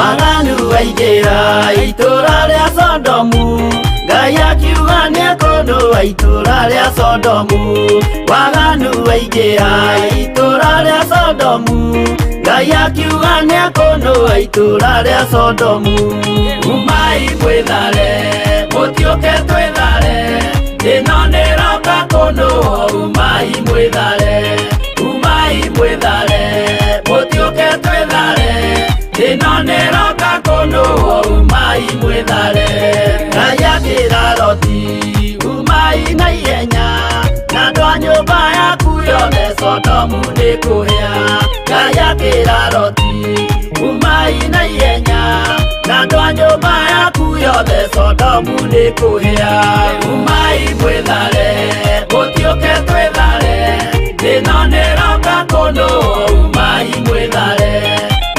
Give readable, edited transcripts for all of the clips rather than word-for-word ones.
Waganu waingĩra itũra rĩa Sodomu, Ngai akiuga nĩekũnũa itũra rĩa Sodomu. Waganu waingĩra itũra rĩa Sodomu, Ngai akiuga nĩekũnũa itũra rĩa Sodomu. Umai mwĩthare, mũtiũke twĩthare, ĩno nĩroka kũnũo. Umai mwĩthare, umai mwĩthare, mũtiũke twĩthare, ĩno nĩroka kũnũo. Umai mwĩthare. Ngai akĩra Loti, umai na ihenya, na andũ a nyũmba yaku yothe, Sodomu nĩ kũhĩa. Ngai akĩra Loti, umai na ihenya, na andũ a nyũmba yaku yothe, Sodomu nĩ kũhĩa. Umai mwĩthare, mũtiũke twĩthare, ĩno nĩroka kũnũo. Umai mwĩthare,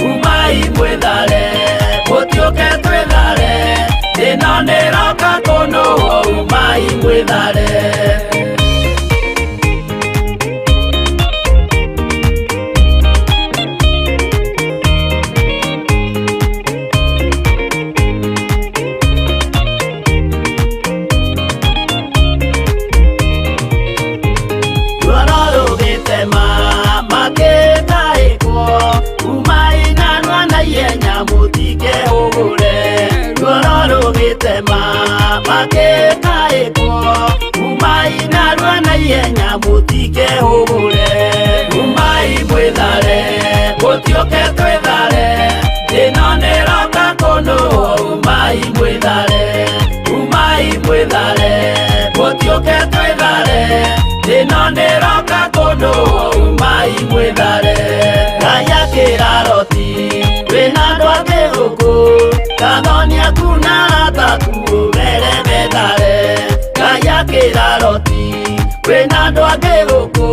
umai mwĩthare, mũtiũke twĩthare, ĩno nĩroka kũnũo. Umai mwĩthare. Ruoro rũgĩtema makĩtaĩkwo, umai narua na ihenya mũtikehũgũre. Ruoro rũgĩtema makĩtaĩkwo, umai narua na ihenya mũtikehũgũre. Umai mwĩthare, mũtiũke twĩthare, ĩno nĩroka kũnũo. Umai mwĩthare, umai mwĩthare, mũtiũke twĩthare, ĩno nĩroka kũnũo. Umai mwĩthare. Ngai akĩra Loti, wĩna andũ angĩ gũkũ, kathoni aku na arata aku ũmere methare. Ngai akĩra Loti, wĩna andũ angĩ gũkũ,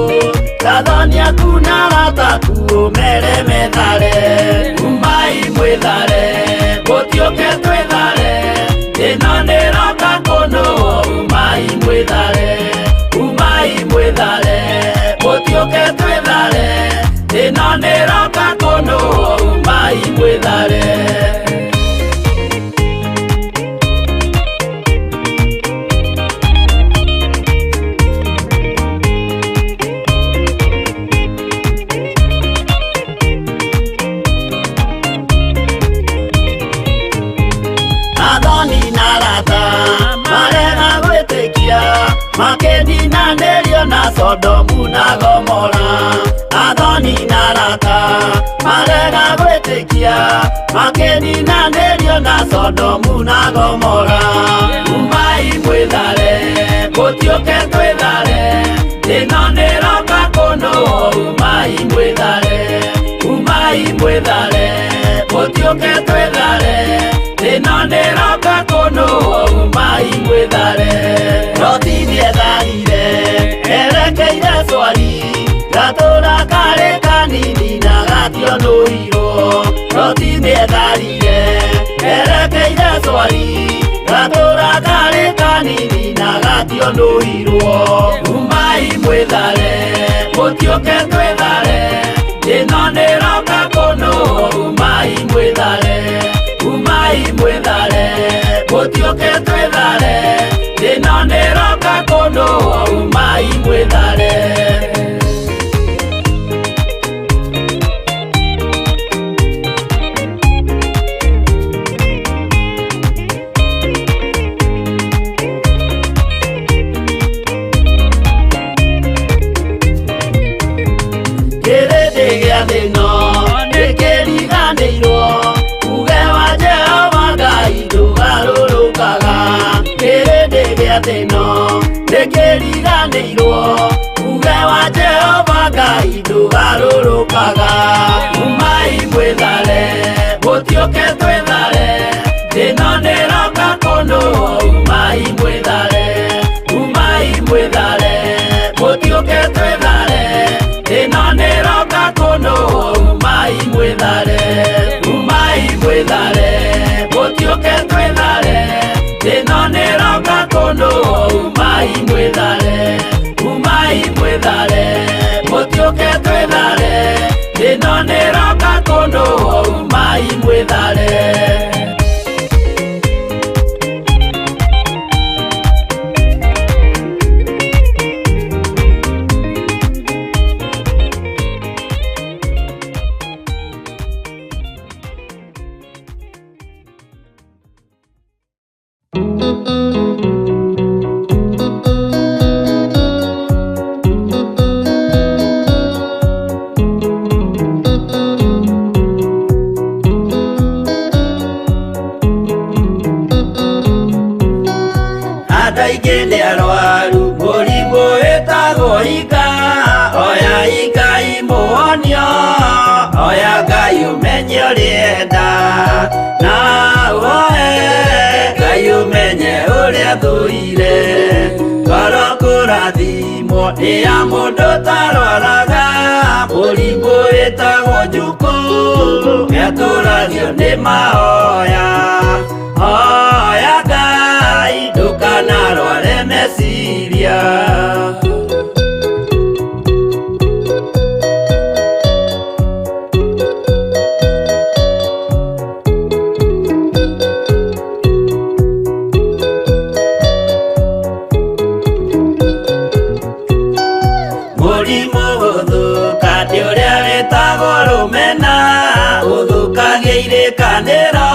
kathoni aku na arata aku ũmere methare. Umai mwĩthare, mũtiũke twĩthare, ĩno nĩroka kũnũo. Umai mwĩthare, umai mwĩthare, mũtiũke twĩthare, ĩno nĩroka kũnũo. Umai mwĩthare. Athoni na arata marega gwĩtĩkia, makĩninanĩrio na Sodomu na Gomora. Athoni na arata marega gwĩtĩkia, makĩninanĩrio na Sodomu na Gomora. Umai mwĩthare, mũtiũke twĩthare, ĩno nĩroka kũnũo. Umai mwĩthare, umai mwĩthare, mũtiũke twĩthare, ĩno nĩroka kũnũo. Umai mwĩthare. Loti nĩetharire erekeire Swari, gatũra karĩ kanini na gationũirwo. Loti nĩetharire erekeire Swari, gatũra karĩ kanini na gationũirwo. Umai mwĩthare, mũtiũke twĩthare, ĩno nĩroka kũnũo. Umai mwĩthare, umai mwĩthare, mũtiũke twĩthare, ĩno nĩroka kũnũo. Umai mwĩthare. Kĩrĩndĩ gĩa thĩno nĩkĩriganĩirwo, uge wa Jehova Ngai ndũgarũrũkaga. Kĩrĩndĩ gĩa thĩno nĩkĩriganĩirwo, uge wa Jehova Ngai ndũgarũrũkaga. Umai mwĩthare, mũtiũke twĩthare, ĩno nĩroka kũnũo. Umai mwĩthare, umai mwĩthare, mũtiũke twĩthare, ĩno nĩroka kũnũo. Umai mwĩthare, umai mwĩthare, mũtiũke twĩthare, ĩno nĩroka kũnũo. Umai mwĩthare, umai mwĩthare, mũtiũke twĩthare, ĩno. Aingĩ nĩ arwaru mũrimũ wĩtagwo ika. Oya Ngai mũhonio, oya Ngai ũmenye ũrĩa na woe Ngai ũmenye ũrĩa thũire. Ngoro kũrathimwo nĩ ya mũndũ ũtarwaraga mũrimũ wĩtagwo njukũ nĩatũragio nĩ mahoya. Hoya Ngai ndũkanarware meciria. Mũrimũ gũthũka nĩ ũrĩa wĩtagwo rũmena, ũthũkagia irĩkanĩro,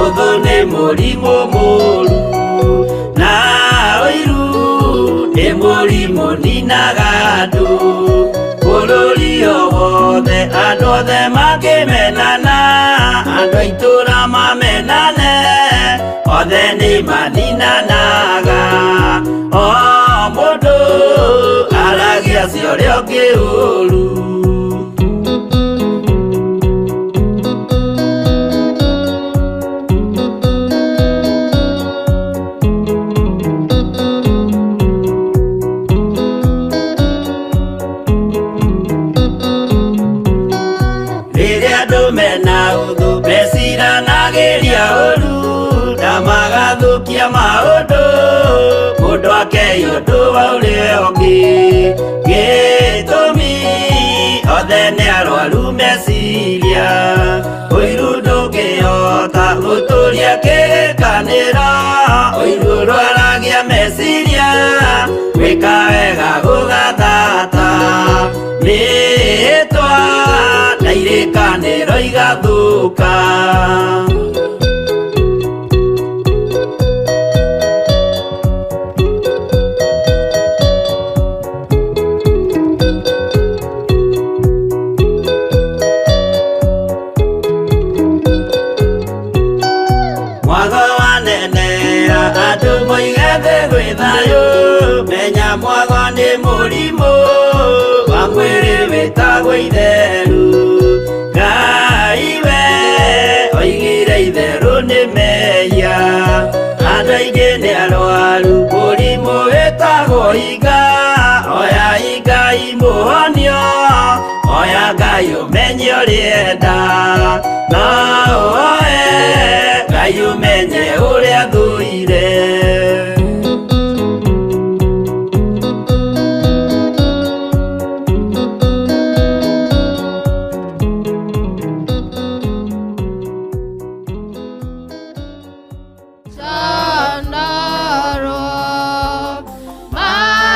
ũthũ nĩ mũrimũ mũru. Na ũiru nĩ mũrimũ ninaga andũ, bũrũri o wothe andũ othe makĩmenana, andũ a itũũra mamenane, othe nĩ maninanaga. O mũndũ aragia cia ũrĩa ũngĩ ũru. Rĩrĩa andũ mena ũthũ meciranagĩria ũru, na magathũkia maũndũ, mũndũ akei ũndũ wa ũrĩa ũngĩ. Gĩtũmi othe nĩ arwaru meciria, ũiru ndũngĩhota gũtũria kĩrĩkanĩro, ũiru ũrwaragia meciria, gwĩka wega gũgathata. Mĩhĩtwa na irĩkanĩro igathũka. Mwago wanenea andũ moige thĩ gwĩ thayũ, menya mwago nĩ mũrimũ wa mwĩrĩ wĩtagwo itheru. Ngai we oigire itherũ nĩ mehia, andũ aingĩ nĩ arwaru mũrimũ wĩtagwo iga. Oya Ngai mũhonio, oya Ngai ũmenye ũrĩa enda, na ũhoe Ngai ũmenye ũrĩa thũire. Chandarua,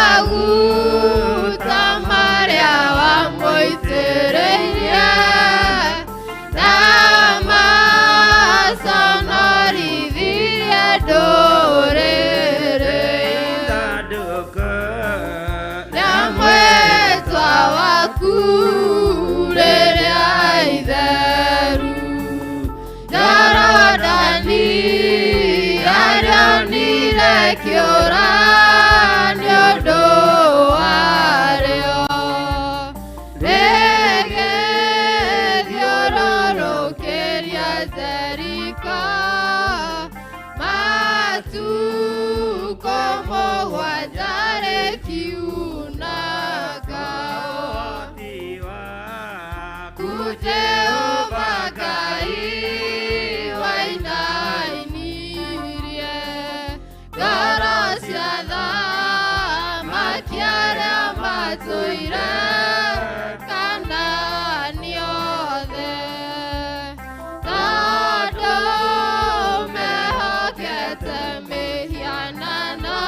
maguta marĩa wamũitĩrĩirie, na maconorithirie ndũrĩrĩ. Rĩa mwĩtwa waku rĩrĩa itheru, Jorodani arĩonire kĩũra nĩ ũndũ warĩo, rĩgĩthiũrũrũkĩria Jeriko matukũ mũgwanja rĩkiunanga. Ku Jehova Ngai wainainirie ngoro cia athamaki arĩa matũire Kanaani othe, tondũ mehokete mĩhianano,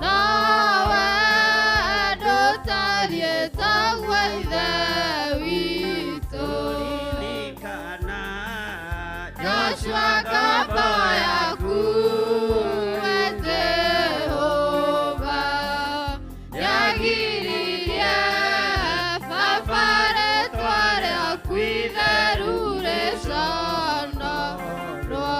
nowe ndũtariĩ taguo Ithe witũ. Joshua ngombo yaku we Jehova nĩagiririe baba rĩtwa rĩaku itheru rĩconorwo.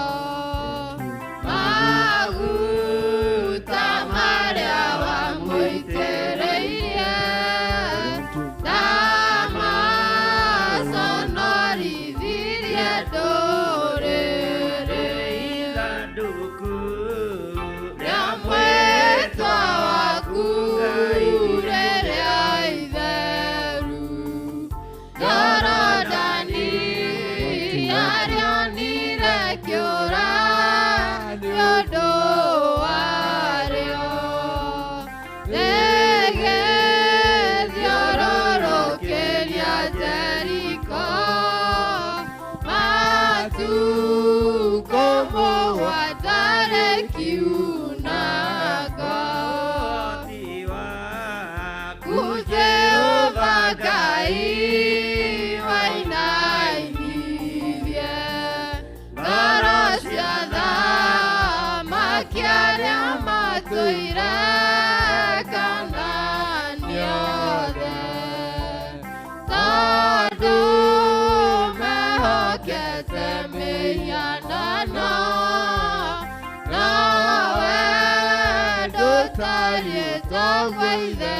Ithe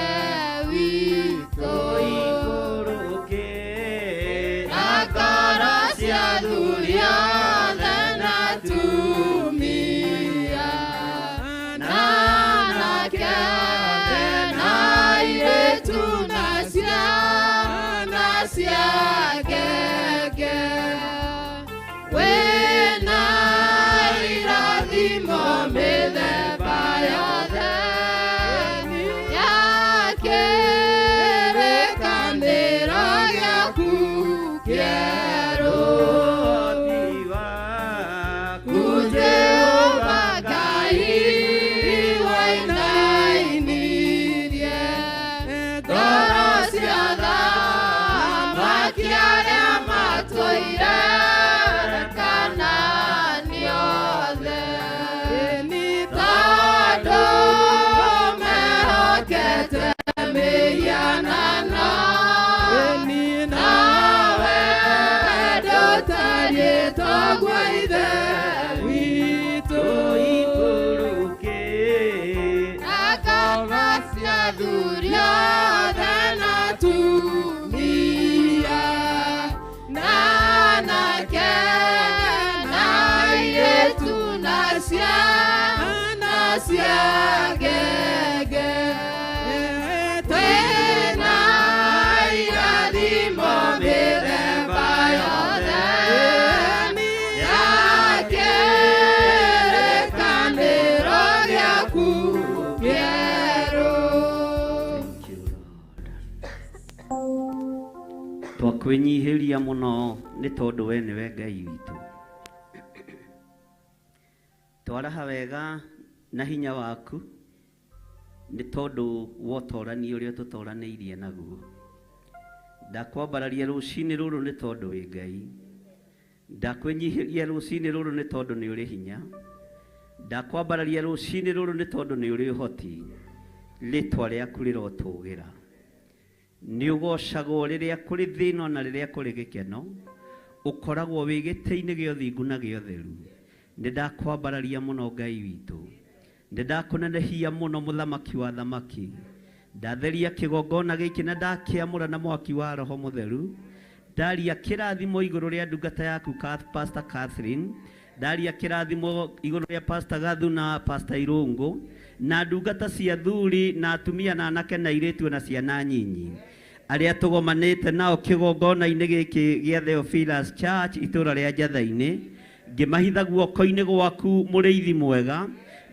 witũ. Tũikũrũke Na ngoro cia athuri othe na atumia, na anake na airĩtu na ciana cia ngenge. Wĩna irathimo mĩthemba yothe ya kĩrĩkanĩro gĩaku kĩerũ. Ũhoti waku Jehova Ngai wainainirie ngoro cia athamaki arĩa matũire Kanaani othe, tondũ mehokete mĩhianano, nawe ndũtariĩ taguo Ithe witũ. Tũikũrũke Na ngoro cia athuri othe na atumia, na anake na airĩtu na ciana cia ngenge. Twĩna irathimo mĩthemba yothe ya kĩrĩkanĩro gĩaku kĩerũ. Thank you, Lord. Twakwĩnyihĩria mũno nĩ tondũ we nĩwe Ngai witũ. Twaraha wega na hinya waku nĩ tondũ wa ũtorani ũrĩa tũtoranĩirie naguo. Ndakwambararia rũcinĩ rũrũ nĩ tondũ wĩ Ngai. Ndakwĩnyihĩria rũcinĩ rũrũ nĩ tondũ nĩ ũrĩ hinya. Ndakwambararia rũcinĩ rũrũ nĩ tondũ nĩ ũrĩ ũhoti. Rĩtwa rĩaku rĩrotũgĩra. Nĩ ũgocagwo rĩrĩa kũrĩ thĩna na rĩrĩa kũrĩ gĩkeno. Ũkoragwo wĩ gĩtĩ-inĩ gĩa ũthingu na gĩa ũtheru. Nĩ ndakwambararia mũno Ngai witũ. Nĩ ndakũnenehia mũno mũthamaki wa thamaki. Ndatheria kĩgongona gĩkĩ na ndakĩamũra na mwaki wa Roho Mũtheru. Ndaria kĩrathimo igũrũ rĩa ndungata yaku Pastor Catherine. Ndaria kĩrathimo igũrũ rĩa Pastor Gathu na Pastor Irũngũ na ndungata cia athuri na atumia na anake na airĩtu na ciana nyinyi arĩa tũgomanĩte nao kĩgongona-inĩ gĩkĩ gĩa Theophilus Church itũũra rĩa Njatha-inĩ. Ngĩmahitha guoko-inĩ gwaku mũrĩithi mwega,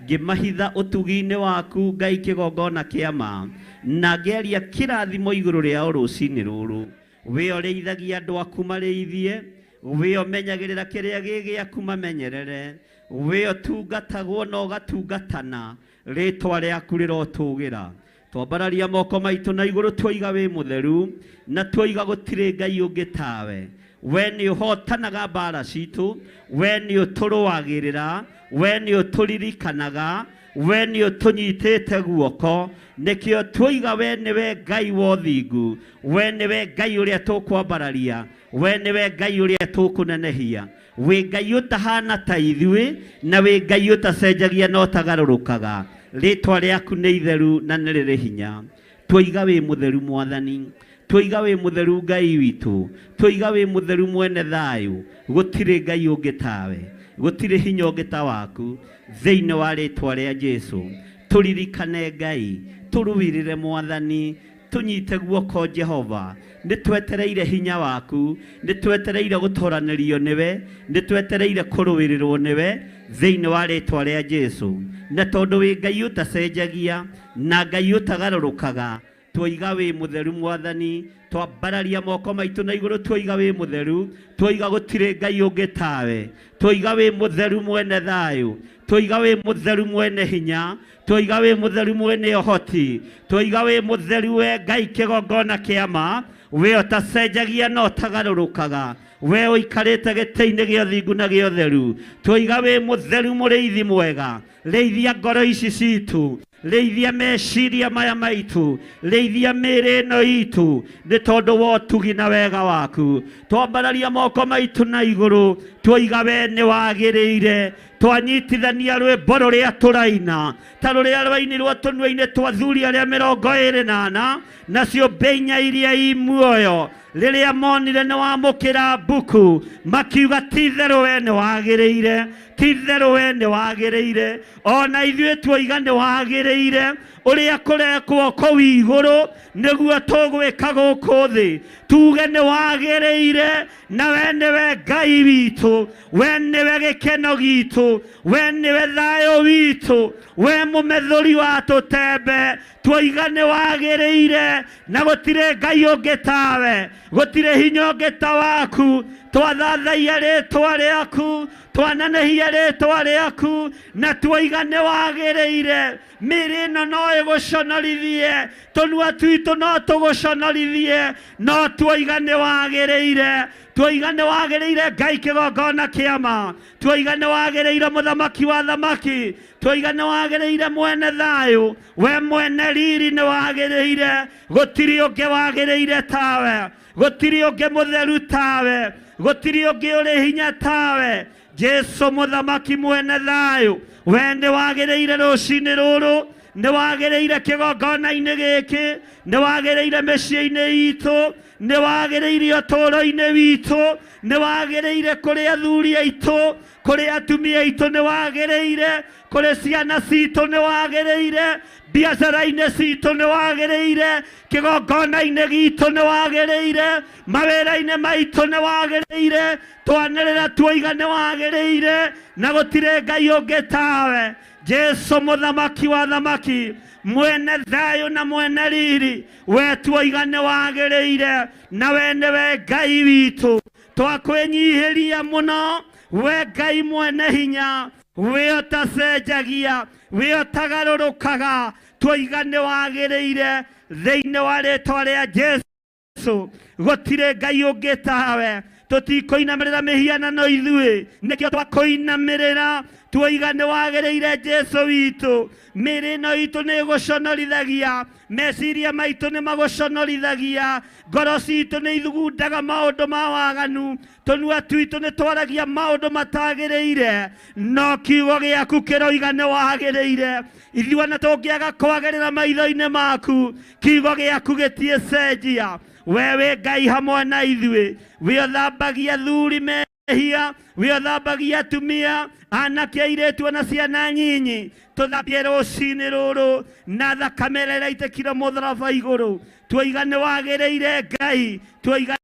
ngĩmahitha ũtugi-inĩ waku Ngai kĩgongona kĩa ma, na ngĩaria kĩrathimo igũrũ rĩao rũcinĩ rũrũ. We ũrĩithagia andũ aku marĩithie, we ũmenyagĩrĩra kĩrĩa gĩ gĩaku mamenyerere, we ũtungatagwo na ũgatungatana, rĩtwa rĩaku rĩrotũgĩra. Twambararia moko maitũ na igũrũ twoiga wĩ mũtheru, na twoiga gũtirĩ Ngai ũngĩ tawe. We nĩ ũhotanaga mbara citũ, we nĩ ũtũrũagĩrĩra, we nĩ ũtũririkanaga, we nĩ ũtũnyitĩte guoko. Nĩkĩo twoiga we nĩwe Ngai wa ũthingu, we nĩwe Ngai ũrĩa tũkwambararia, we nĩwe Ngai ũrĩa tũkũnenehia. Wĩ Ngai ũtahana ta ithuĩ, na wĩ Ngai ũtacenjagia na ũtagarũrũkaga. Rĩtwa rĩaku nĩ itheru na nĩ rĩrĩ hinya. Twoiga wĩ mũtheru Mwathani, twoiga wĩ mũtheru Ngai witũ, twoiga wĩ mũtheru mwene thayũ. Gũtirĩ Ngai ũngĩ tawe, gũtirĩ hinya ũngĩ ta waku. Thĩinĩ wa rĩtwa rĩa Jesũ, tũririkane Ngai, tũrũĩrĩre Mwathani, tũnyite guoko Jehova. Nĩ twetereire hinya waku, nĩ twetereire gũtoranĩrio nĩwe, nĩ twetereire kũrũĩrĩrwo nĩwe thĩinĩ wa rĩtwa rĩa Jesũ. Na tondũ wĩ Ngai ũtacenjagia na Ngai ũtagarũrũkaga, twoiga wĩ mũtheru Mwathani. Twambararia moko maitũ na igũrũ twoiga wĩ mũtheru, twoiga gũtirĩ Ngai ũngĩ tawe, twoiga wĩ mũtheru mwene thayũ, twoiga wĩ mũtheru mwene hinya, twoiga wĩ mũtheru mwene ũhoti, twoiga wĩ mũtheru we Ngai kĩgongona kĩa ma, we ũtacenjagia na ũtagarũrũkaga, we ũikarĩte gĩtĩ-inĩ gĩa ũthingu na gĩa ũtheru. Twoiga wĩ mũtheru mũrĩithi mwega, rĩithia ngoro ici citũ, rĩithia meciria maya maitũ, rĩithia mĩĩrĩ ĩno itũ, nĩ tondũ wa ũtugi na wega waku. Twambararia moko maitũ na igũrũ, Tuoiga we nĩ wagĩrĩire. Twanyitithania rwĩmbo rũrĩa tũraina ta rũrĩa rwainirwo tũnua-inĩ twa athuri arĩa 24 nacio mbeinya iria i muoyo rĩrĩa monire nĩ wamũkĩra mbuku makiuga ti-itherũ we nĩ wagĩrĩire, ti-itherũ we nĩ wagĩrĩire. Ona ithuĩ tuoiga nĩ wagĩrĩire. Ũrĩa kũrekwo kũu igũrũ nĩguo tũgwĩka gũkũ thĩ. Tuge nĩ wagĩrĩire, na we nĩwe Ngai witũ, we nĩwe gĩkeno gitũ, we nĩwe thayũ witũ, we mũmethũri wa tũtembe. Tuoiga nĩ wagĩrĩire, na gũtirĩ Ngai ũngĩ tawe, gũtirĩ hinya ũngĩ ta waku. Twathathaia rĩtwa rĩaku, twanenehia rĩtwa rĩaku, na tuoiga nĩ wagĩrĩire. Mĩĩrĩ ĩno no ĩgũconorithie, tũnua twitũ no tũgũconorithie, no tuoiga nĩ wagĩrĩire. Tuoiga nĩ wagĩrĩire Ngai kĩgongona kĩama, tuoiga nĩ wagĩrĩire mũthamaki wa thamaki, tuoiga nĩ wagĩrĩire mwene thayũ, we mwene riri nĩ wagĩrĩire. Gũtirĩ ũngĩ wagĩrĩire tawe, gũtirĩ ũngĩ mũtheru tawe, gũtirĩ ũngĩ ũrĩ hinya tawe. Jesu mũthamaki mwene thayũ, we nĩ wagĩrĩire rũcinĩ rũrũ, nĩ wagĩrĩire kĩgongona-inĩ gĩkĩ, nĩ wagĩrĩire mĩciĩ-inĩ itũ, nĩ wagĩrĩire ũtũũro-inĩ witũ, nĩ wagĩrĩire kũrĩ athuri aitũ, kũrĩ atumia aitũ nĩ wagĩrĩire, kũrĩ ciana citũ nĩ wagĩrĩire, biacara-inĩ citũ nĩ wagĩrĩire, kĩgongona-inĩ gitũ nĩ wagĩrĩire, mawĩra-inĩ maitũ nĩ wagĩrĩire. Twanĩrĩra tuoiga nĩ wagĩrĩire, na gũtirĩ Ngai ũngĩ tawe. Jesu mũthamaki wa thamaki, mwene thayũ na mwene riri, we tuoiga nĩ wagĩrĩire, na we nĩwe Ngai witũ. Twakwĩnyihĩria mũno, we Ngai mwene hinya, we ũtacenjagia, we ũtagarũrũkaga. Tuoiga nĩ wagĩrĩire thĩinĩ wa rĩtwa rĩa Jesu. Gũtirĩ Ngai ũngĩ tawe. Tũtikũinamĩrĩra mĩhianano ithuĩ, nĩkĩo twakũinamĩrĩra. Tuoiga nĩ wagĩrĩire Jesu witũ. Mĩĩrĩ ĩno itũ nĩ ĩgũconorithagia, meciria maitũ nĩ magũconorithagia, ngoro citũ nĩ ithugundaga maũndũ ma waganu, tũnua twitũ nĩ twaragia maũndũ matagĩrĩire, no kiugo gĩaku kĩroiga nĩ wagĩrĩire. Ithuĩ ona tũngĩaga kwagĩrĩra maitho-inĩ maku, kiugo gĩaku gĩtiĩcenjia. We wĩ Ngai hamwe na ithuĩ, we ũthambagia athuri mehia, we ũthambagia atumia, anake, airĩtu ona ciana nyinyi. Tũthambie rũcinĩ rũrũ na thakame ĩrĩa ĩraitĩkire mũtharaba igũrũ. Tuoiga nĩ wagĩrĩire Ngai, tuoiga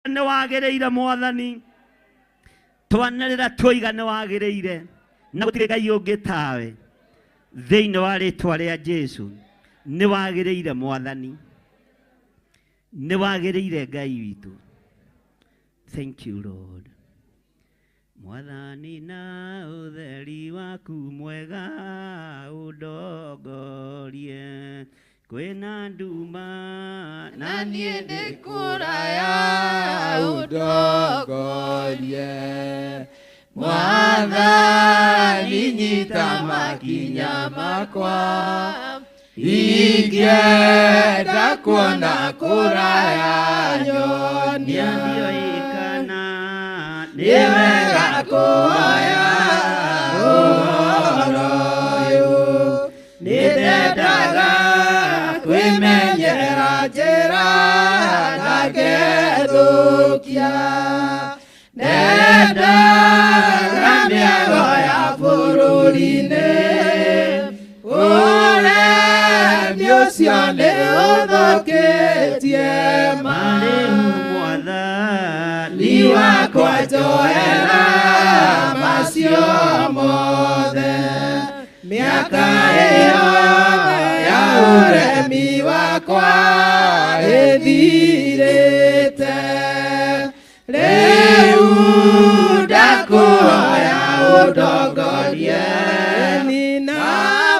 nĩ wagĩrĩire Mwathani. Twanĩrĩra tuoiga nĩ wagĩrĩire, na gũtirĩ Ngai ũngĩ tawe. Thĩinĩ wa rĩtwa rĩa Jesu, nĩ wagĩrĩire Mwathani, nĩ wagĩrĩire Ngai witũ. Thank you Lord. Mwathani na ũtheri waku mwega ũndongorie, kwĩna nduma na niĩ ndĩ kũraya ũndongorie. Mwathani nyita makinya makwa, ingĩenda kuona kũraya nyonia. Nĩandioikana nĩ wega kuoya ũhoro ũyũ, nĩndendaga kwĩmenyerera njĩra na ngethũkia. Nendaga mĩago ya bũrũri-inĩ, ũremi ũcio nĩ ũthũkĩtie ma. Rĩu Mwathani Ni wakwa njohera macio mothe, mĩaka ĩyo ya ũremi wakwa ĩthirĩte. Rĩu ndakũhoya ũndongorie, na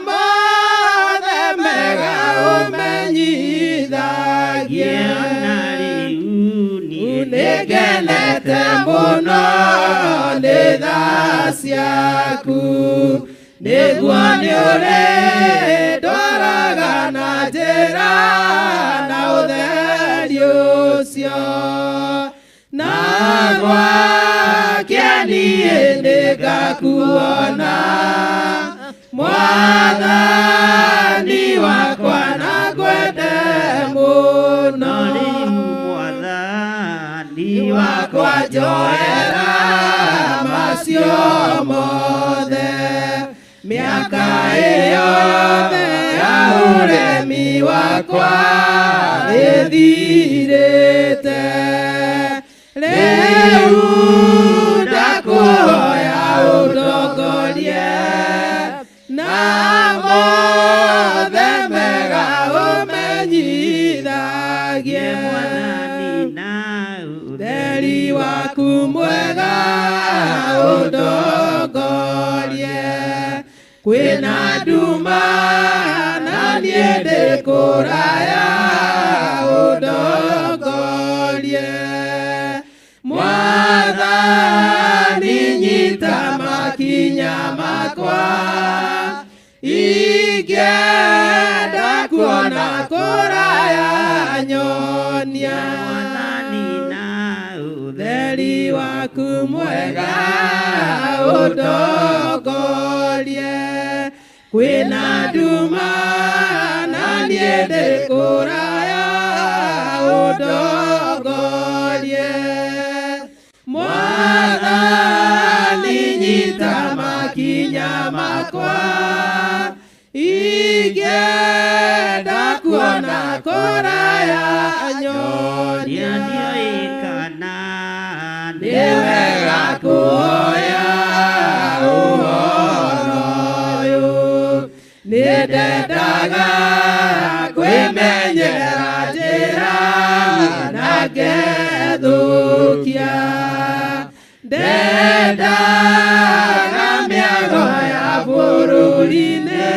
mothe mega ũmenyithagie. Na rĩu niĩ Nĩngenete mũno nĩ tha ciaku, nĩguo nĩũrĩndwaraga na njĩra na ũtheri ũcio. Na gwakĩa niĩ nĩngakuona Mwathani wakwa na ngwende mũno. Rĩu Mwathani wakwa njoera macio mothe, mĩaka ĩyo yothe ya ũremi wakwa ĩthirĩte. Rĩu ndakũhoya ũndongorie na mothe mega ũmenyithagie. Mwathani na Ũtheri waku mwega ũndongorie, kwĩna nduma na niĩ ndĩ kũraya ũndongorie. Mwathani nyita makinya makwa, ingĩenda kuona kũraya nyonia. Mwathani na Ũtheri waku mwega ũndongorie, kwĩna nduma na niĩ ndĩ kũraya ũndongorie. Mwathani nyita makinya makwa, ingĩenda kuona kũraya nyonia. Nĩoĩ kana Nĩ wega kuoya ũhoro ũyũ, nĩ ndendaga kwĩmenyera njĩra na ngethũkia. Ndendaga mĩago ya bũrũri-inĩ,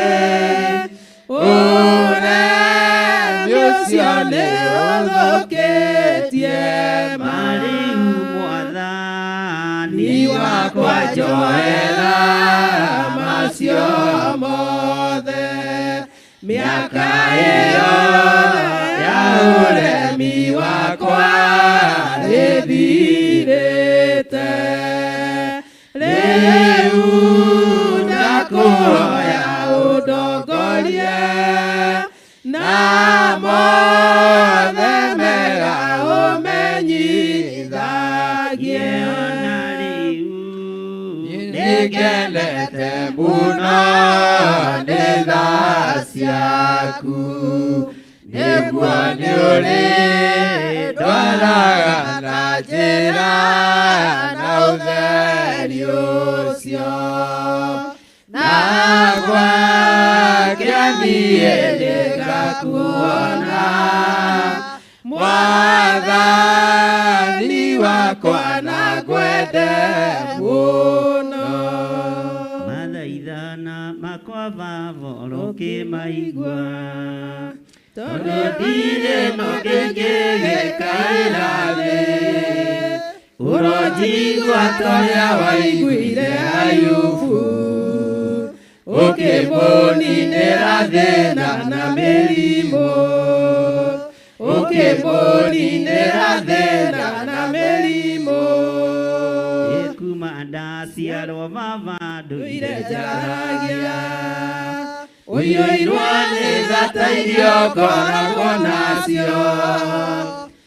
ũremi ũcio nĩ ũthũkĩtie Marĩu Mwathani Ni wakwa njoera macio mothe, mĩaka ĩyo ya ũremi wakwa ĩthirĩte. Rĩu ndakũhoya ũndongorie na mothe mega ũmenyithagie. Ona rĩu Nĩngenete mũno nĩ tha ciaku, nĩguo nĩũrĩ ndwaraga na njĩra na ũtheri ũcio. Na gwake niĩ nĩngakuona Mwathani wakwa na ngwende mũno. Mathaithana makwa Baba ũrokĩmaigua, Tondũ ndirĩ na ũngĩ ingĩgĩkaĩra thĩ, ũronjigua ta ũrĩa waiguire Ayubu, ũkĩmũninĩra thĩna na mĩrimũ, ũkĩmũninĩra thĩna na mĩrimũ. Kuma ndaciarwo Baba Ndũire ndũire njaragia, ũiyũirwo nĩ tha ta iria ũkoragwo nacio,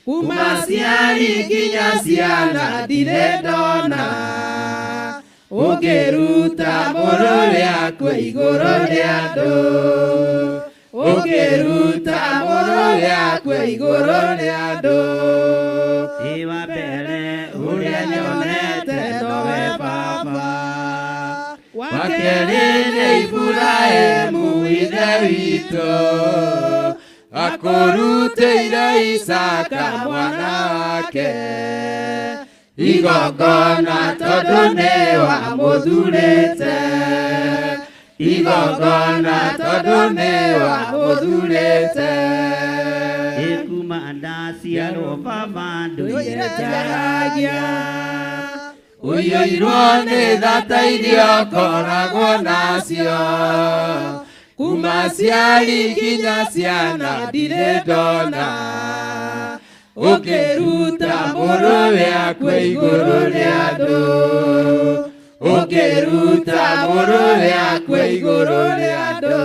kuma aciari nginya ciana ndirĩ ndona ũngĩruta mũrũ rĩakwe igũrũ rĩa andũ, ũngĩruta mũrũ rĩakwe igũrũ rĩa andũ. Ĩ wa mbere Ũrĩa nyonete nowe Baba, wa kerĩ nĩ Iburahĩmu ithe witũ, akũrutĩire Isaka mwana wake igongona tondũ nĩ wamũthurĩte, igongona tondũ nĩ wamũthurĩte. Ĩ kuma ndaciarwo Baba Ndũire ndũire njaragia, ũiyũirwo nĩ tha ta iria ũkoragwo nacio, kuma aciari nginya ciana ndirĩ ndona Ũkĩruta mũrũwe akue igũrũ rĩa andũ. Ũkĩruta mũrũwe akue igũrũ rĩa andũ.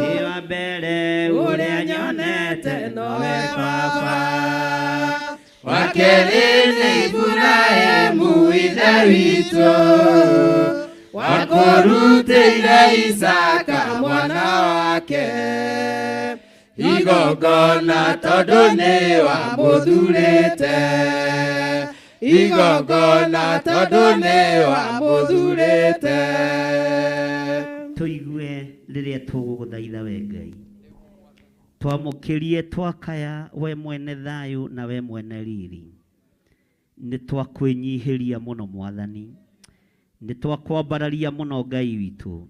Nĩ wa mbere ũrĩa nyonete nowe Baba. Wa kerĩ nĩ Iburahĩmu ithe witũ, wakũrutĩire Isaka mwana wake igongona tondũ nĩ wamũthurĩte. Igongona tondũ nĩ wamũthurĩte. Tũigue rĩrĩa tũgũgũthaitha we Ngai, twamũkĩrie twakaya we mwene thayũ na we mwene riri. Nĩ twakwĩnyihĩria mũno Mwathani, nĩ twakwambararia mũno Ngai witũ,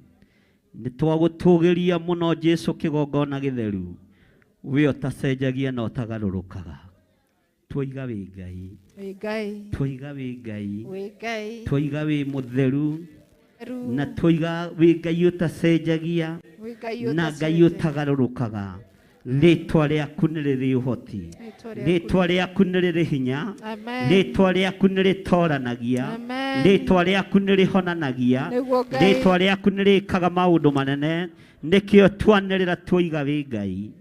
nĩ twagũtũgĩria mũno Jesu kĩgongona gĩtheru, we ũtacenjagia na ũtagarũrũkaga. Twoiga wĩ Ngai, Wĩ Ngai, twoiga wĩ Ngai, wĩ Ngai, twoiga wĩ mũtheru, Theru, na twoiga wĩ Ngai ũtacenjagia wĩ Ngai na Ngai ũtacenjagia. ũtagarũrũkaga. Rĩtwa rĩaku nĩ rĩrĩ ũhoti, Rĩtwa rĩaku rĩtwa rĩaku nĩ rĩrĩ hinya, Amen. rĩtwa rĩaku nĩ rĩtoranagia, Amen. rĩtwa rĩaku nĩ rĩhonanagia, Nĩguo Ngai. rĩtwa rĩaku nĩ rĩkaga maũndũ manene. Nĩkĩo twanĩrĩra twoiga wĩ Ngai,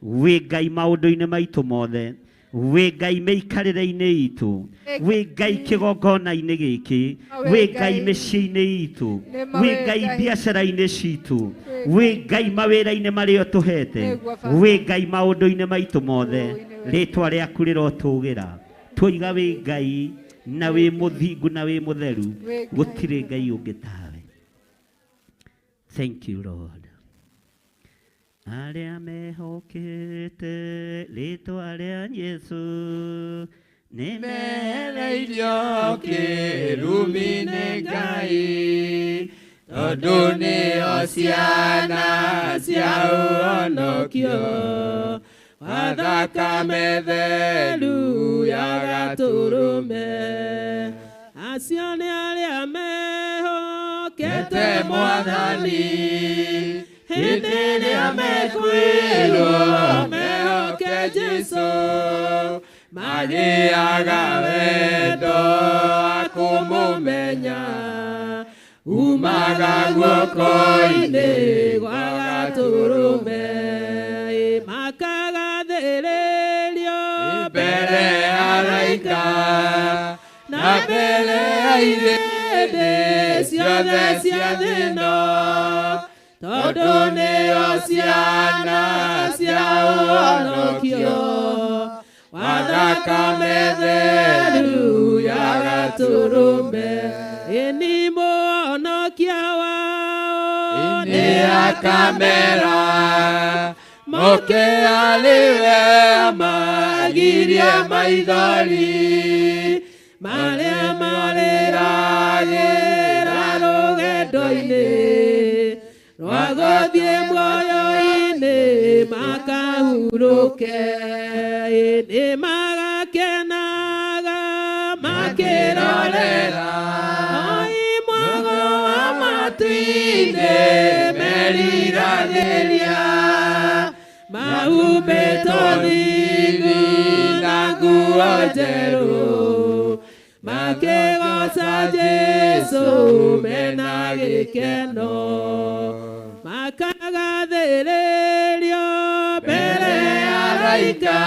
wĩ Ngai maũndũ-inĩ maitũ mothe, wĩ Ngai mĩikarĩre-inĩ itũ, wĩ Ngai kĩgongona-inĩ gĩkĩ, wĩ Ngai mĩciĩ-inĩ itũ, Nĩma wĩ wĩ Ngai Ngai. biacara-inĩ citũ, wĩ Ngai mawĩra-inĩ marĩa ũtũhete, Nĩguo Baba. wĩ Ngai maũndũ-inĩ maitũ mothe. Ũũ-inĩ wĩ Rĩtwa rĩaku rĩrotũgĩra. Twoiga wĩ Ngai na wĩ mũthingu na wĩ mũtheru, Wĩ Ngai. gũtirĩ Ngai ũngĩ tawe. Thank you Lord. Arĩa mehokete rĩtwa rĩa Jesũ nĩ Mehereirio kĩrumi nĩ Ngai, tondũ nĩo ciana cia ũhonokio. Wa thakame theru ya Gatũrũme. Acio nĩ arĩa mehokete Kete Mwathani, hĩndĩ ĩrĩa mekwĩrwo mehoke Jesũ, magĩaga wendo wa kũmũmenya, umaga guoko-inĩ gwa gwa Gatũrũme. Gatũrũme. Makagathĩrĩrio Mbere ya araika na mbere ya irĩndĩ ciothe cia thĩ ĩno, tondũ nĩo ciana cia ũhonokio wa thakame theru ya Gatũrũme. Ĩni mũhonokia wao Nĩ akamera moke arĩwe amagirie maithori marĩa marĩragĩra rũgendo-inĩ rwa gũthiĩ muoyo-inĩ makahurũke. Nĩ magakenaga makĩrorera oi mwago wa matu-inĩ meriragĩria mahumbĩtwo thingu na nguo njerũ makĩgoca Jesũ mena gĩkeno makagathĩrĩrio mbere ya araika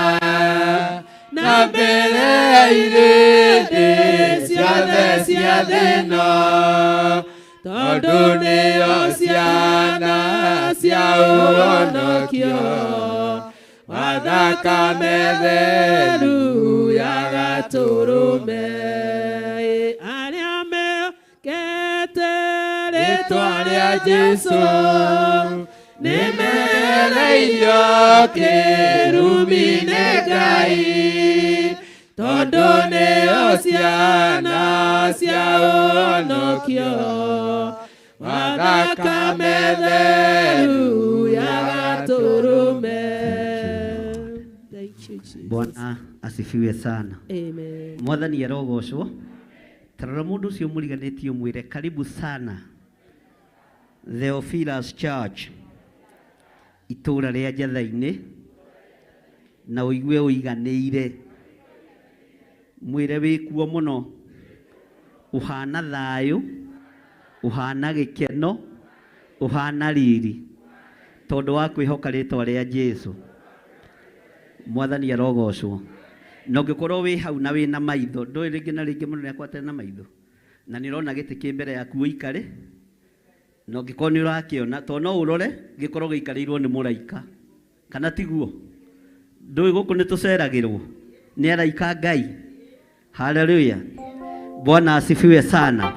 na mbere ya irĩndĩ ciothe cia thĩ ĩno, tondũ nĩo ciana cia ũhonokio wa thakame theru ya Gatũrũme. Arĩa mehokete Rĩtwa rĩa Jesũ nĩ mehereirio kĩrumi nĩ Ngai, tondũ nĩo ciana cia ũhonokio wa thakame theru ya Gatũrũme. Thank you, Jesus. Bwana asifiwe sana. Amen. Mwathani arogocwo. Tarora mũndũ ũcio mũriganĩtie ũmwĩre karibu sana Theophilus Church, itũũra rĩa Njatha-inĩ. Na ũigue ũiganĩire. Mwĩre wĩkuo mũno. Ũhana thayũ, ũhana gĩkeno, ũhana riri. Tondũ wa kwĩhoka rĩtwa rĩa Jesũ. Mwathani arogocwo. Na ũngĩkorwo wĩ hau na wĩna maitho, ndũĩ rĩngĩ na rĩngĩ mũndũ nĩakwatana na maitho. Na nĩ ũrona gĩtĩ kĩ mbere yaku ũikare. Na ũngĩkorwo nĩ ũrakĩona, tondũ no ũrore gĩkorwo gĩikarĩirwo nĩ mũraika. Kana tiguo? Ndũĩ gũkũ nĩ tũceragĩrwo nĩ araika Ngai. Haleluya. Bwana asifiwe sana.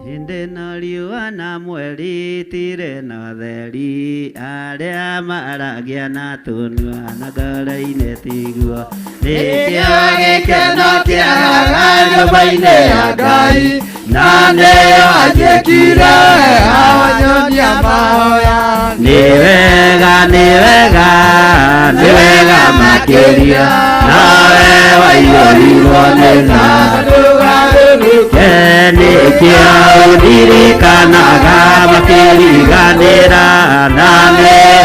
Hĩndĩ ĩno riũa na mweri itirĩ na ũtheri, arĩa maragia na tũnua na ngoro-inĩ tiguo. Nĩkĩo gĩkeno kĩagaga nyũmba-inĩ ya Ngai, na nĩyo anjĩkire Awanyonia mahoya. Nĩ wega, nĩ wega, nĩ wega makĩria, nawe waiyũrirwo nĩ tha. Nĩkĩo ndirikanaga makĩriganĩra, na nĩyo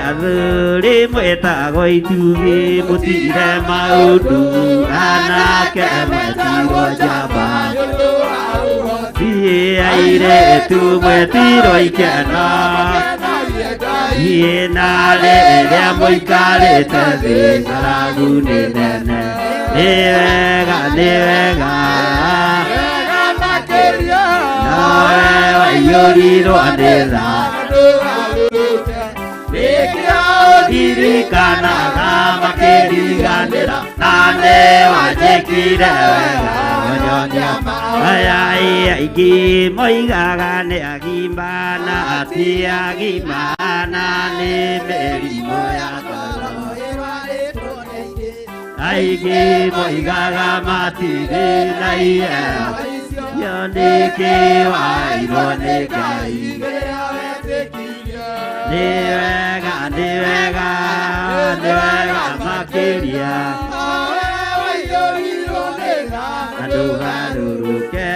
athuri mwĩtagwo itugĩ mũtire maũndũ, anake mwetirwo njamba. Thiĩ airĩtu mwetirwo ikeno, thiĩ na rĩrĩa mũikarĩte thĩ ng'aragu nĩ nene. Nĩ wega, nĩ wega, nawe waiyũrirwo nĩ tha. Ndirikanaga makĩriganĩra, na nĩwe wanjĩkire wega mũnyonia. Aya aingĩ moigaga nĩ agima na ti agima, na nĩ mĩrimũ ya ngoro. Aingĩ moigaga matirĩ na iheo, yo nĩkĩ wairwo nĩ Ngai. Nĩ wega, nĩ wega, nĩ wega makĩria, na ndũgarũrũke.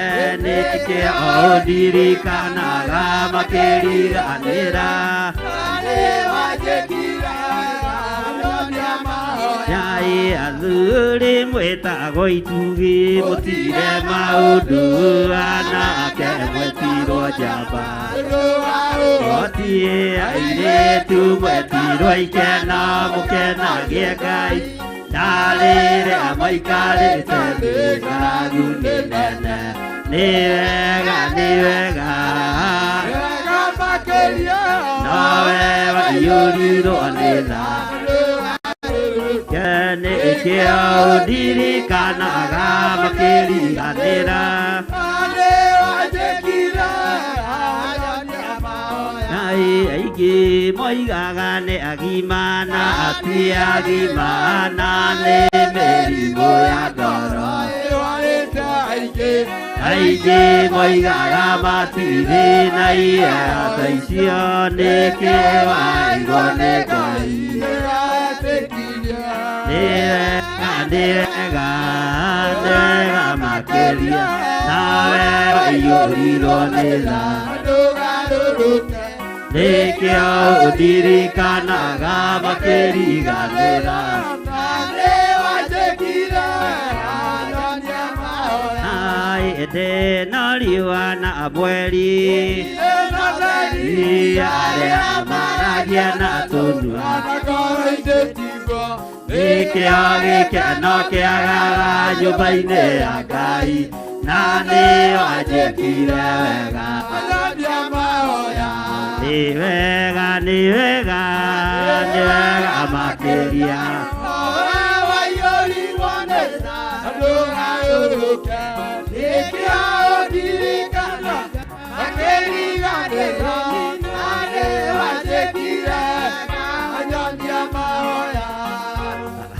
Nĩkĩo ndirikanaga makĩriganĩra, Nyai athuri mwĩtagwo itugĩ mũtire maũndũ, anake mwetirwo njamba. Mũtiĩ airĩtu mwetirwo ikeno mũkenagie Ngai, na rĩrĩa mũikarĩte thĩ ng'aragu nĩ nene. Nĩ wega, nĩ wega, nowe waiyũrirwo nĩ tha. Nĩkĩo ndirikanaga makĩriganĩra, aingĩ moigaga nĩ agima na ti agima, na nĩ mĩrimũ ya ngoro. Aingĩ moigaga matirĩ na iheo ta icio, nĩkĩ wairwo nĩ Ngai. Nĩ wega, nĩ wega, nĩ wega makĩria, nawe waiyũrirwo nĩ tha. Nĩkĩo ndirikanaga makĩriganĩra, ĩndĩ no riũa na mweri, arĩa maragia na tũnua. Nĩkĩo gĩkeno kĩagaga nyũmba-inĩ ya Ngai, na nĩyo anjĩkire wega. Nĩ wega, nĩ wega, nĩ wega makĩria,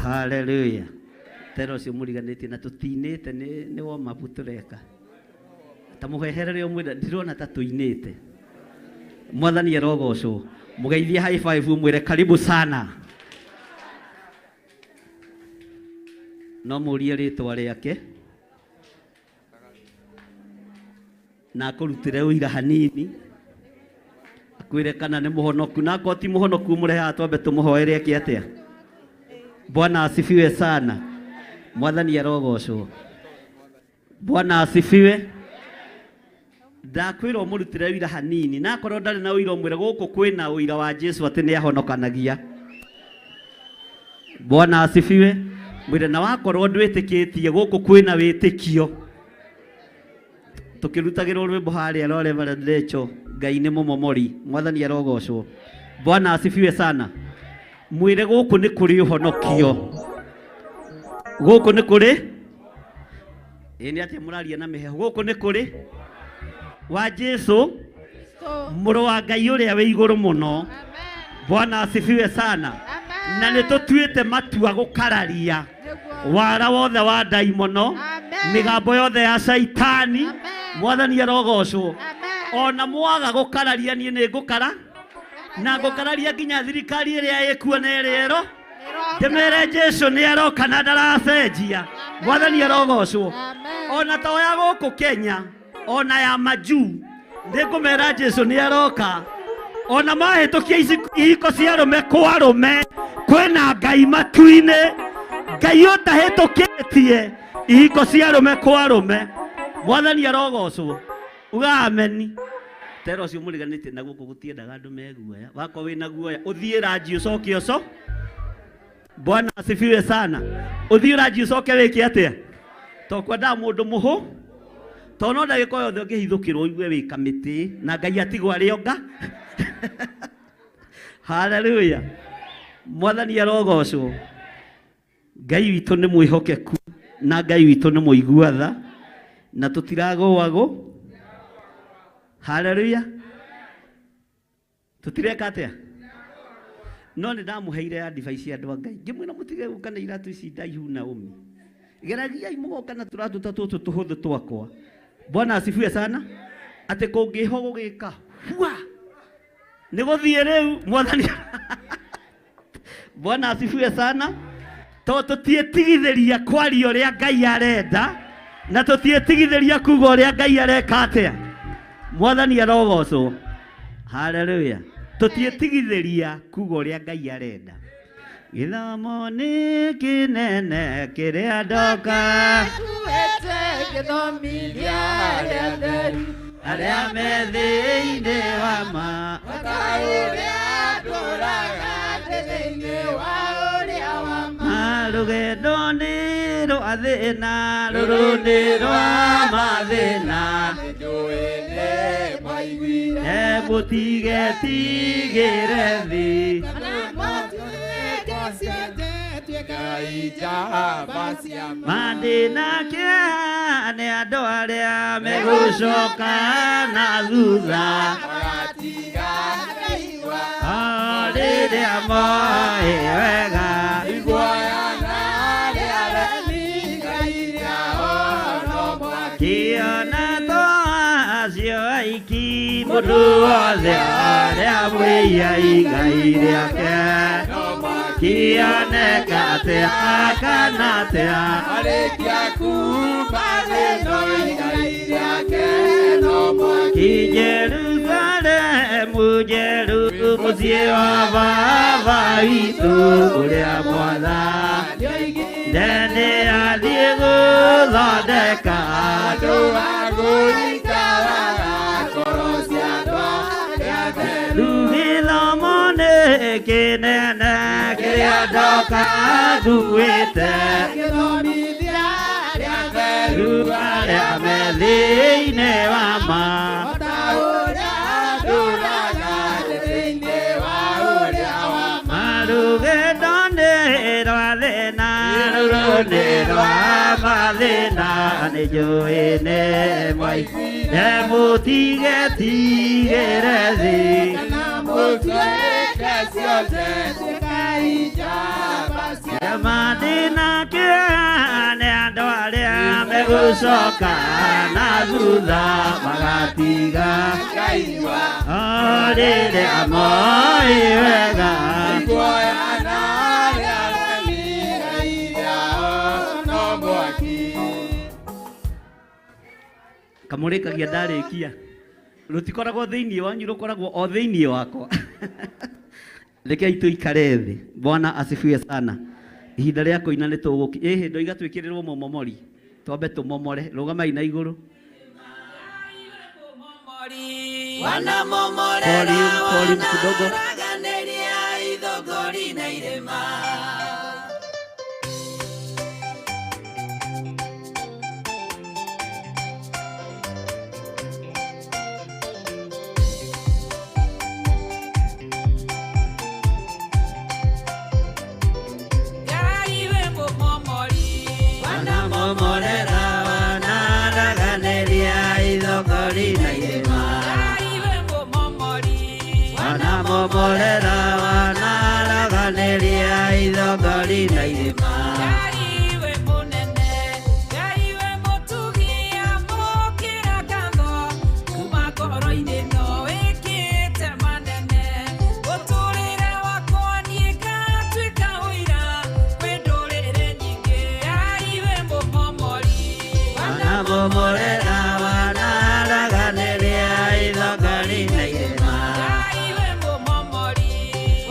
Haleluya. Tera ũcio mũriganĩtie na tũtinĩte nĩ warm up tũreka. Ta mũheherere ũmwĩra ndirona ta tũinĩte. Mwathani arogocwo. Mũgeithie high five ũmwĩre karibu sana. No mũrie rĩtwa rĩake na akũrutĩre ũira hanini. Kwire kana nĩ mũhonoku na akorwo ti mũhonoku mũrehaga twambe tũmũhoere eke atĩa. Bwana asifiwe sana. Mwathani arogocwo. Bwana asifiwe. Ndakwĩra ũmũrutĩre wĩira hanini na akorwo ndarĩ na ũira ũmwĩre gũkũ kwĩna ũira wa Jesu atĩ nĩ ahonokanagia. Bwana asifiwe. Mwĩre na wakorwo ndwĩtĩkĩtie gũkũ kwĩna wĩtĩkio. Tukĩrutagĩrwo rwĩmbo harĩa rwa Reverend Rachel, Ngai nĩ mũmomori. Mwathani arogocwo. Bwana asifiwe sana. Mwĩre gũkũ nĩ kũrĩ ũhonokio. Gũkũ nĩ kũrĩ ĩ nĩ atĩa mũraria na mĩheho. Gũkũ nĩ kũrĩ wa Jesu mũrũ wa Ngai ũrĩa wĩ igũrũ mũno. Bwana asifiwe sana. Na nĩ tũtuĩte matua gũkararia wara wothe wa ndaimono, mĩgambo yothe ya caitani. Mwathani arogocwo. Ona mwaga gũkararia niĩ nĩ ngũkara na ngũkararia nginya thirikari ĩrĩa ĩkuo na ĩrĩa ĩro ndĩmere Jesu nĩ aroka na ndaracenjia. Mwathani arogocwo. Ona to ya gũkũ Kenya, ona ya majuu nĩ ngũmera Jesu nĩ aroka. Ona mahĩtũkia ihiko cia arũme kwa arũme kwĩna Ngai matu-inĩ, Ngai ũtahĩtũkĩtie ihiko cia arũme kwa arũme. Mwathani arogocwo. Uga ameni. Tera ũcio mũriganĩtie na gũkũ gũtiendaga andũ me guoya. Wakorwo wĩna guoya ũthiĩ ranji ũcoke ũco. Bwana asifiwe sana. Ũthiĩ ranji ũcoke wĩke atĩa? To kwendaga mũndũ mũhũ to no ndagĩka o yothe ũngĩhithũkĩrwo ũigue wĩ kamĩtĩ na Ngai atigwo arĩ onga. Haleluya. Mwathani arogocwo. Ngai witũ nĩ mwĩhokeku na Ngai witũ nĩ mũigua tha na tũtiragũagwo. Haleluya. Tũtireka atĩa? No nĩ ndamũheire advice andũ a Ngai ngĩmwĩra mũtige gũka na iratũ ici ndaihu Naomi. Geragiai mũgoka na tũratũ ta tũtũ tũhũthũ twakwa. Bwana asifiwe sana. Atĩ kũngĩho gũgĩka hua nĩ gũthiĩ rĩu. Mwathani Bwana asifiwe sana. To tũtiĩtigithĩria kwaria ũrĩa Ngai arenda na tũtiĩtigithĩria kuga ũrĩa Ngai areka atĩa. Mwathani arogocwo. Haleluya. Tũtiĩtigithĩria kuga ũrĩa Ngai arenda. Gĩthomo nĩ kĩnene kĩrĩa ndoka Kuĩte gĩthomithia arĩa atheru arĩa me thĩinĩ wa ma ta ũrĩa ndũraga ndĩ thĩinĩ wa ũrĩa wa ma. Rũgendo nĩ rwa thĩna, rũrũ nĩ rwa mathĩna. Nĩnjũĩ nĩ mwaiguire Mũtigetigĩre thĩ. kana mũtuĩke ciothe tuĩkai njamba cia ma. Mandĩna kĩeha nĩ andũ arĩa megũcoka na thutha. Magatiga Ngai wa O rĩrĩa moĩ wega. Iguoya na arĩa aremi Ngai rĩao no mwaki. Kĩona to acio aiki mũndũ wothe arĩa mwĩia igai rĩake. No mwaki. Kĩoneka atĩa kana atĩa. Arĩkia kuuma thĩ no igai rĩake no mwaki. Jerusalemu njeru mũciĩ wa baba witũ ũrĩa mwathani Nĩoigire nĩ athiĩ gũthondeka andũ a gũikaraga ngoro cia andũ arĩa atheru. Gĩthomo nĩ kĩnene kĩrĩa ndoka nguĩte Gĩthomithia arĩa atheru arĩa me thĩinĩ wa ma. ta ũrĩa ndũraga ndĩ thĩinĩ wa ũrĩa wa ma. Rũgendo nĩ rwa thĩna, rũrũ nĩ rwa mathĩna, nĩ njũĩ nĩ mwaiguire mũtigetigĩre thĩ. Kana mũtuĩke ciothe tuĩkai njamba cia Mandĩna kĩeha nĩ andũ arĩa megũcoka na thutha magatiga Ngai wa o rĩrĩa moĩ wega. Iguoya na arĩa aremi Ngai rĩao no mwaki. Kamũrĩkagia ndarĩkia. Rũtikoragwo thĩinĩ wanyu, rũkoragwo o thĩinĩ wakwa. Rekei tũikare thĩ. Bwana asifiwe sana. Ihinda rĩa kũina nĩ tũgũki. Ĩhĩ ndoiga twĩkĩrĩrwo momomori. Twambe tũmomore. Rũgamai na igũrũ. Wanamomorera Volume kidogo. wanaraganĩria ithũngũri na irĩma. Wanamomorera wanaraganĩria ithũngũri na irĩma. Wanamomorera wanaraganĩria ithũngũri na irĩma. Wanamomorera wanaraganĩria ithũngũri na irĩma.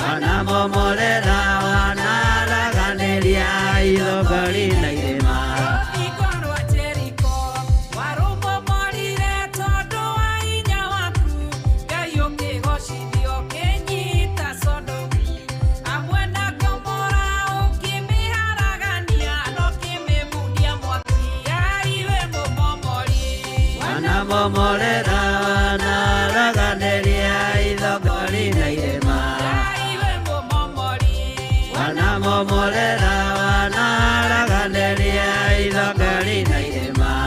Wanamomorera wanaraganĩria ithũngũri na irĩma. Wanamomorera wanaraganĩria ithũngũri na irĩma. Wanamomorera wanaraganĩria ithũngũri na irĩma. Wanamomorera wanaraganĩria ithũngũri na irĩma.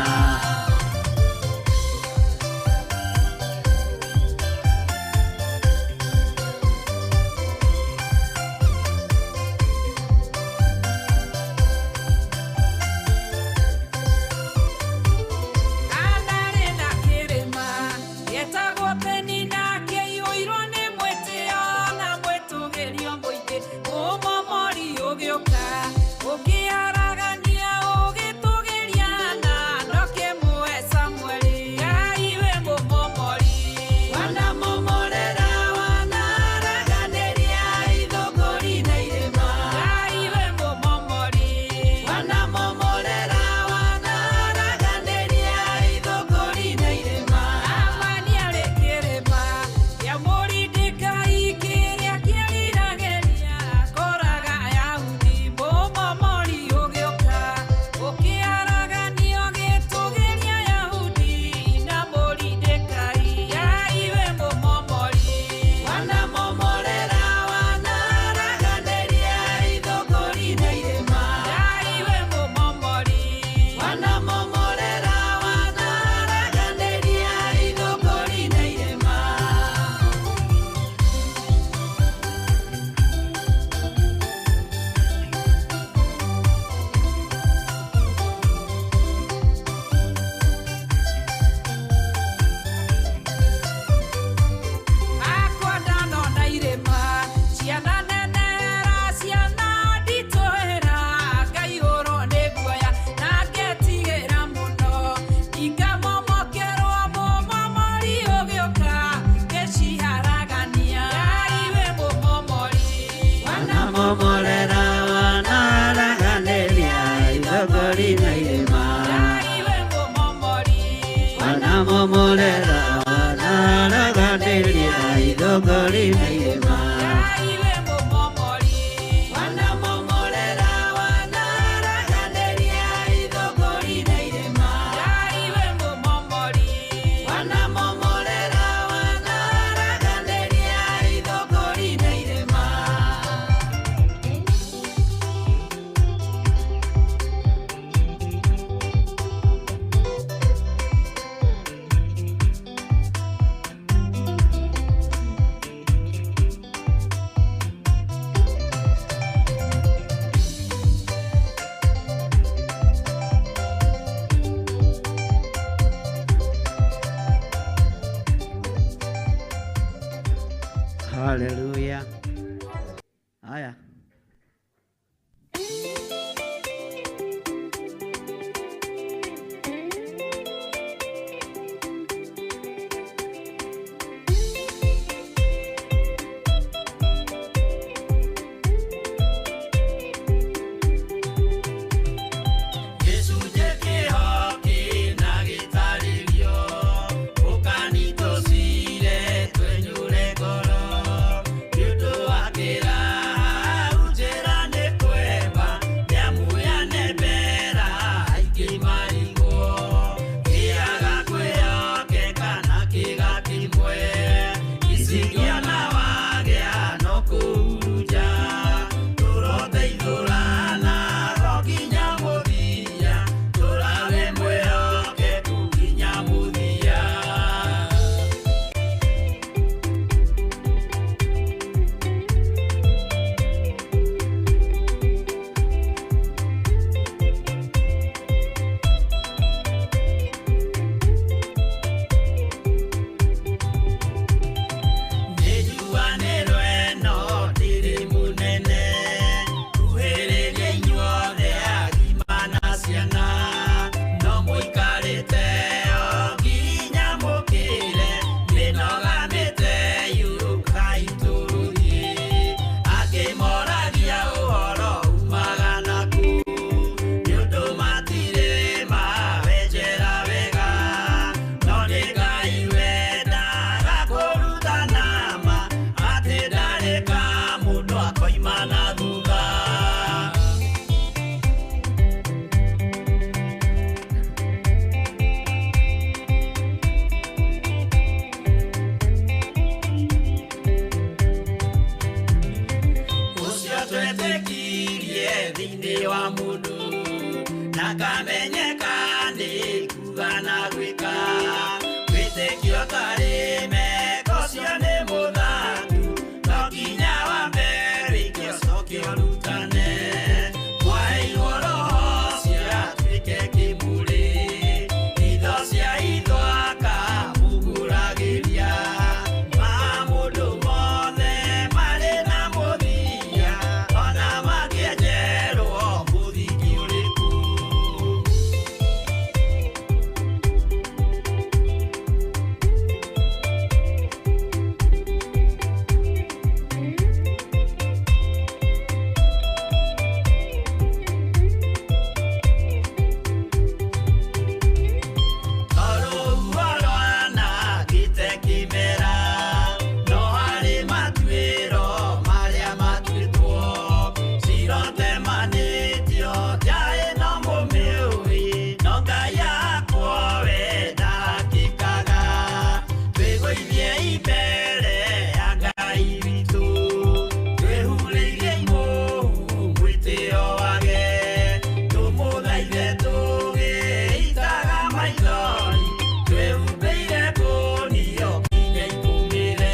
Wanamomorera wanaraganĩria ithũngũri na irĩma. Wanamomorera wanaraganĩria ithũngũri na irĩma. Wanamomorera wanaraganĩria ithũngũri na irĩma. Wanamomorera wanaraganĩria ithũngũri na irĩma. Wanamomorera wanaraganĩria ithũngũri na irĩma. Wanamomorera wanaraganĩria ithũngũri na irĩma. Wanamomorera wanaraganĩria ithũngũri na irĩma. Haleluya. Haya. Twetĩkirie thĩinĩ wa mũndũ na kamenyeka nĩ kuga na gwĩka. Wĩtĩkio ũtarĩ meko ũcio nĩ mũthaku, no nginya wambe wĩke ũcoke ũrutane. Mwaheirwo roho ũcio atuĩke kĩmũrĩ, itho cia itho akamũgũragĩria. Maũndũ mothe marĩ na mũthia, ona mangĩenjerwo mũthingi ũrĩkũ. Tondũ rwanangĩte kĩmera, no harĩ matuĩro marĩa matuĩtwo. Cirotemanĩtio njaĩ no mũmĩũĩ, no Ngai yakwo we ndakĩkaga. Twĩgũithiei mbere ya Ngai witũ, twĩhurĩirie imũhu mwĩtĩo wage. Tũmũthaithe tũgĩitaga maithori, twĩhumbĩire ngũnio nginya ikũmĩre.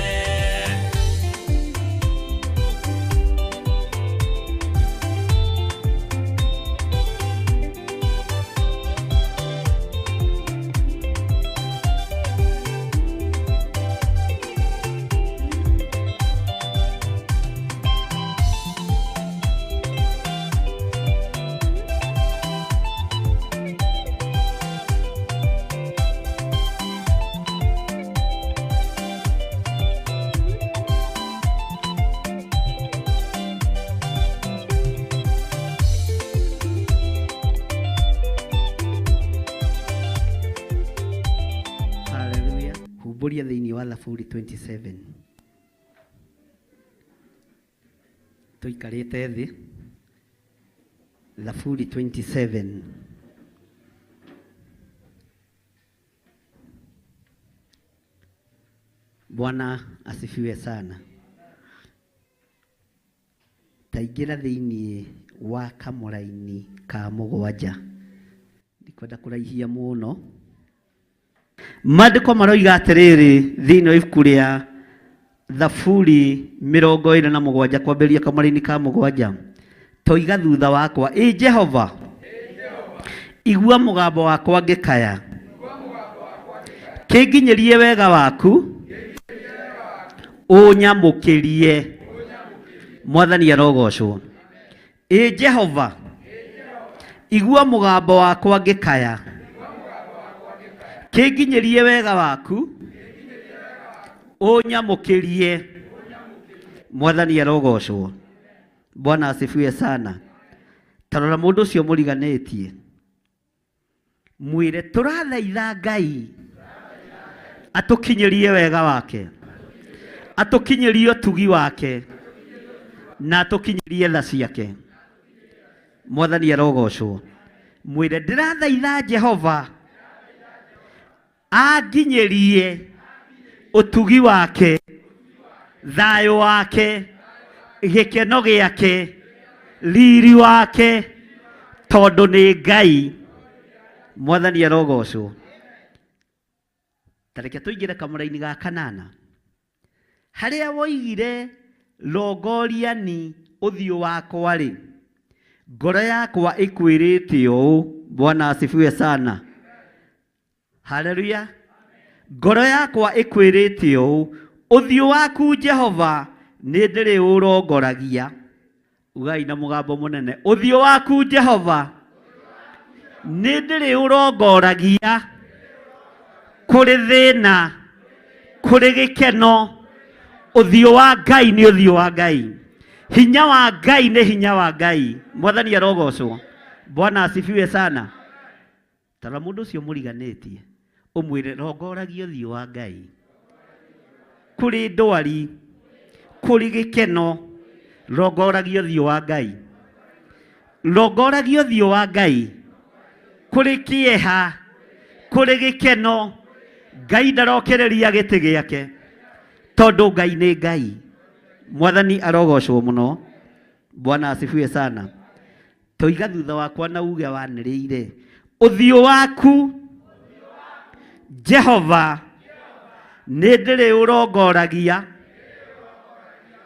Haleluya. Humbũria thĩinĩ wa Thaburi 27. Tũikarĩte thĩ. Thaburi 27. Bwana asifiwe sana. Taingĩra thĩinĩ wa kamũraini ka mũgwanja. Ndikwenda kũraihia mũno. Maandĩko maroiga atĩrĩrĩ thĩinĩ wa ibuku rĩa Thaburi 27 kwambĩrĩria kamũraini ka mũgwanja. Toiga thutha wakwa, ĩ Jehova, igua mũgambo wakwa ngĩkaya, kĩnginyĩrie wega waku, ũnyamũkĩrie. Mwathani arogocwo. Ĩ Jehova, igua mũgambo wakwa ngĩkaya, kĩnginyĩrie wega waku, ũnyamũkĩrie. Mwathani arogocwo. Bwana asifiwe sana. Tarora mũndũ ũcio mũriganĩtie, mwĩre tũrathaitha Ngai atũkinyĩrie wega wake, atũkinyĩrie ũtugi wake, na atũkinyĩrie tha ciake. Mwathani arogocwo. Mwĩre ndĩrathaitha Jehova anginyĩrie ũtugi wake, thayũ wake, gĩkeno gĩake, riri wake, tondũ nĩ Ngai. Mwathani arogocwo. Ta reke tũingĩre kamũraini ga kanana, harĩa woigire rongoriani ũthiũ wakwa rĩ, ngoro yakwa ĩkwĩrĩte ũũ. Bwana asifiwe sana. Haleluya. Ngoro yakwa ĩkwĩrĩte ũũ, ũthiũ waku Jehova nĩ ndĩrĩ ũrongoragia. Ugai na mũgambo mũnene, ũthiũ waku Jehova nĩ ndĩrĩ ũrongoragia. Kũrĩ thĩna, kũrĩ gĩkeno, ũthiũ wa Ngai nĩ ũthiũ wa Ngai, hinya wa Ngai nĩ hinya wa Ngai. Mwathani arogocwo. Bwana asifiwe sana. Tarora mũndũ ũcio mũriganĩtie, ũmwĩre rongoragia ũthiũ wa Ngai. Kũrĩ ndwari, kũrĩ gĩkeno, rongoragia ũthiũ wa Ngai. Rongoragia ũthiũ wa Ngai. Kũrĩ kĩeha, kũrĩ gĩkeno, Ngai ndarokereria gĩtĩ gĩake, tondũ Ngai nĩ Ngai. Mwathani arogocwo mũno. Bwana asifiwe sana. Toiga thutha wakwa na uge wanĩrĩire ũthiũ waku Jehova nĩ ndĩrĩ ũrongoragia.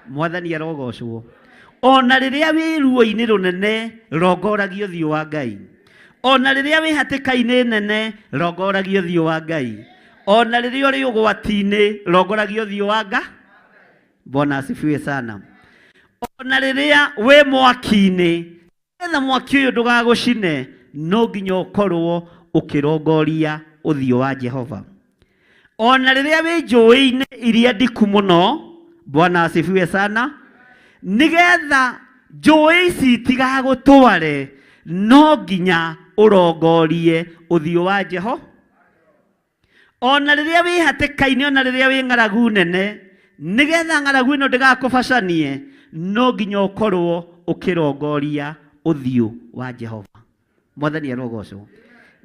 Mwathani arogocwo. Ona rĩrĩa wĩ ruo-inĩ rũnene rongoragia ũthiũ wa Ngai. Ona rĩrĩa wĩ hatĩka-inĩ nene rongoragia ũthiũ wa Ngai. Ona rĩrĩa ũrĩ ũgwati-inĩ rongoragia ũthiũ wa Ngai. Bwana asifiwe sana. Ona rĩrĩa wĩ mwaki-inĩ, nĩgetha mwaki ũyũ ndũgagũcine, no nginya ũkorwo ũkĩrongoria ũthiũ wa Jehova. Ona rĩrĩa wĩ njũĩ-inĩ iria ndiku mũno, Bwana asifiwe sana, nĩgetha njũĩ ici itigagũtware, no nginya ũrongorie ũthiũ wa Jehova. Ona rĩrĩa wĩ hatĩka-inĩ, ona rĩrĩa wĩ ng'aragu nene, nĩgetha ng'aragu ĩno ndĩgakũbacanie, no nginya ũkorwo ũkĩrongoria ũthiũ wa Jehova. Mwathani arogocwo.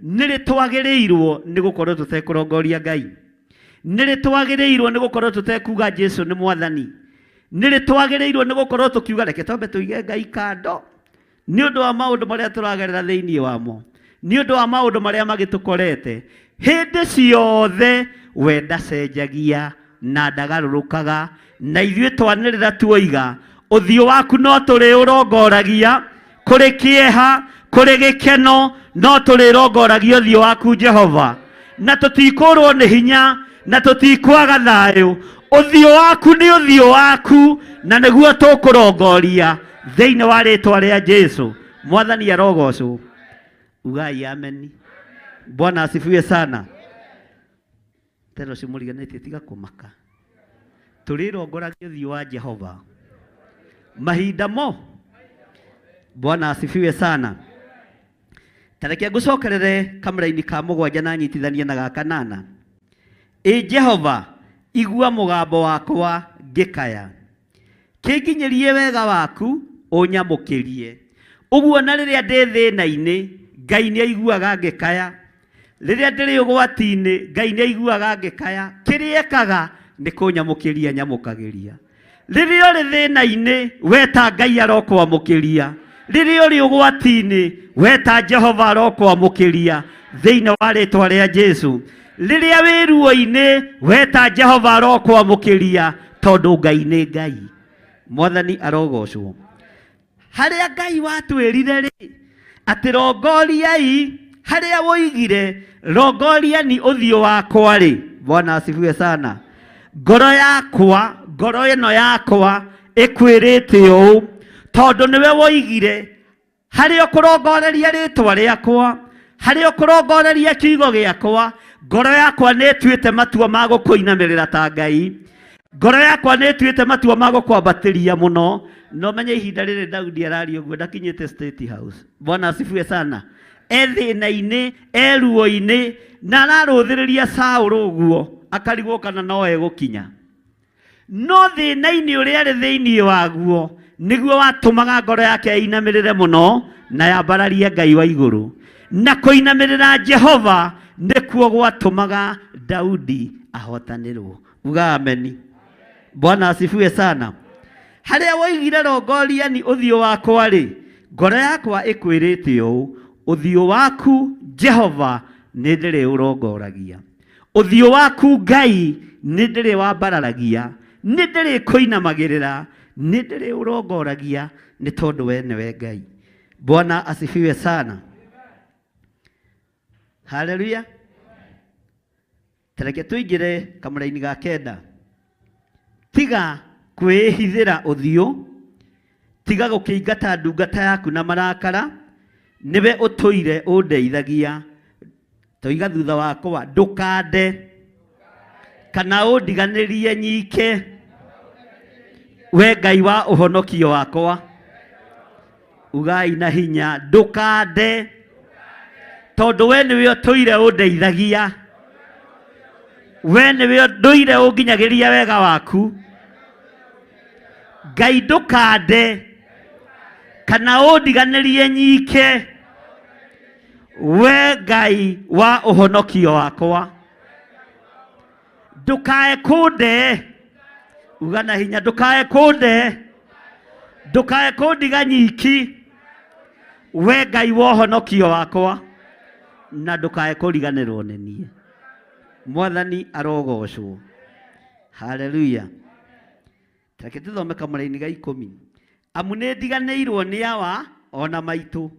Nĩrĩ twagĩrĩirwo nĩ gũkorwo tũtekũrongoria Ngai? Nĩrĩ twagĩrĩirwo nĩ gũkorwo tũtekuga Jesu nĩ Mwathani? Nĩrĩ twagĩrĩirwo nĩ gũkorwo tũkiuga reke twambe tũige Ngai kando nĩ ũndũ wa maũndũ marĩa tũragerera thĩinĩ wamo, nĩ ũndũ wa maũndũ marĩa magĩtũkorete? Hĩndĩ ciothe we ndacenjagia na ndagarũrũkaga, na ithuĩ twanĩrĩra tuoiga ũthiũ waku no tũrĩ ũrongoragia, kũrĩ kĩeha, kũrĩ gĩkeno, no tũrĩrongoragia ũthiũ waku Jehova, na tũtikũrwo nĩ hinya na tũtikwaga thayũ. Ũthiũ waku nĩ ũthiũ waku, na nĩguo tũkũrongoria thĩinĩ wa rĩtwa rĩa Jesu. Mwathani arogocwo. Ugai ameni. Bwana asifiwe sana. Tena ũcio mũriganĩtie tiga kũmaka. Tũrĩrongoragia ũthiũ wa Jehova mahinda mo. Bwana asifiwe sana. Tareke ngũcokerere kamũraini ka mũgwanja na nyitithanie na ga kanana. Ĩ Jehova, igua mũgambo wakwa ngĩkaya, kĩnginyĩrie wega waku ũnyamũkĩrie. Ũguo na rĩrĩa ndĩ thĩna-inĩ, Ngai nĩ aiguaga ngĩkaya. Rĩrĩa ndĩrĩ ũgwati-inĩ, Ngai nĩ aiguaga ngĩkaya. Kĩrĩa ekaga nĩ kũnyamũkĩria nyamũkagĩria. Rĩrĩa ũrĩ thĩna-inĩ, weta Ngai arokwamũkĩria. Rĩrĩa ũrĩ ũgwati-inĩ, weta Jehova arokwamũkĩria thĩinĩ wa rĩtwa rĩa Jesu. Rĩrĩa wĩ ruo-inĩ, weta Jehova arokwamũkĩria, tondũ Ngai nĩ Ngai. Mwathani arogocwo. Harĩa Ngai watwĩrire rĩ, atĩ rongoriai, harĩa woigire rongoriani ũthiũ wakwa rĩ, Bwana asifiwe sana. Ngoro yakwa, ngoro ĩno yakwa ĩkwĩrĩte ũũ, tondũ nĩwe woigire harĩa ũkũrongoreria rĩtwa rĩakwa, harĩa ũkũrongoreria kiugo gĩakwa, ngoro yakwa nĩ ĩtuĩte matua ma gũkũinamĩrĩra ta Ngai. Ngoro yakwa nĩ ĩtuĩte matua ma gũkwambatĩria mũno. No menye ihinda rĩrĩ Daudi araria ũguo ndakinyĩte State House. Bwana asifiwe sana. E thĩna-inĩ, e ruo-inĩ, na ararũthĩrĩria Saũlũ ũguo, akarigwo kana no egũkinya. No thĩna-inĩ ũrĩa arĩ thĩinĩ waguo nĩguo watũmaga ngoro yake ĩinamĩrĩre mũno na yambararie Ngai wa igũrũ. Na kũinamĩrĩra Jehova nĩkuo gwatũmaga Daudi ahotanĩrwo. Uga ameni. Bwana asifiwe sana. Harĩa woigire rongoriani ũthiũ wakwa rĩ, ngoro yakwa ĩkwĩrĩte ũũ, ũthiũ waku Jehova nĩ ndĩrĩ ũrongoragia. Ũthiũ waku Ngai nĩ ndĩrĩ wambararagia, nĩ ndĩrĩ kũinamagĩrĩra, nĩ ndĩrĩ ũrongoragia, nĩ tondũ we nĩwe Ngai. Bwana asifiwe sana. Haleluya. Tareke tũingĩre kamũraini ga kenda. Tiga kwĩhithĩra ũthiũ, tiga gũkĩingata ndungata yaku na marakara, nĩwe ũtũire ũndeithagia. Toiga thutha wakwa, ndũkande kana ũndiganĩrie nyike, we Ngai wa ũhonokio wakwa. Ugai na hinya, ndũkande, tondũ we nĩwe ũtũire ũndeithagia, we nĩwe ndũire ũnginyagĩria wega waku. Ngai ndũkande kana ũndiganĩrie nyike, we Ngai wa ũhonokio wakwa. Ndũkae kũnde, uga na hinya, ndũkae kũnde, Ndukae kũndiga nyiki, we Ngai wa ũhonokio wakwa, na ndukae kũriganĩrwo nĩ niĩ. Mwathani arogocwo. Haleluya. Reke tũthome kamũraini ga 10. Amu nĩ ndiganĩirwo nĩ awa ona maitũ,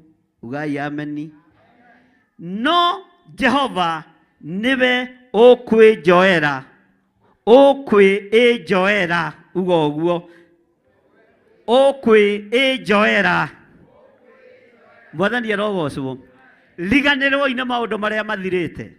ugai ameni. No Jehova nĩwe ũkwĩnjoera, ũkwĩĩnjoera, uga ũguo, ũkwĩĩnjoera. Mwathani arogocwo. Riganĩrwoi nĩ maũndũ marĩa mathirĩte,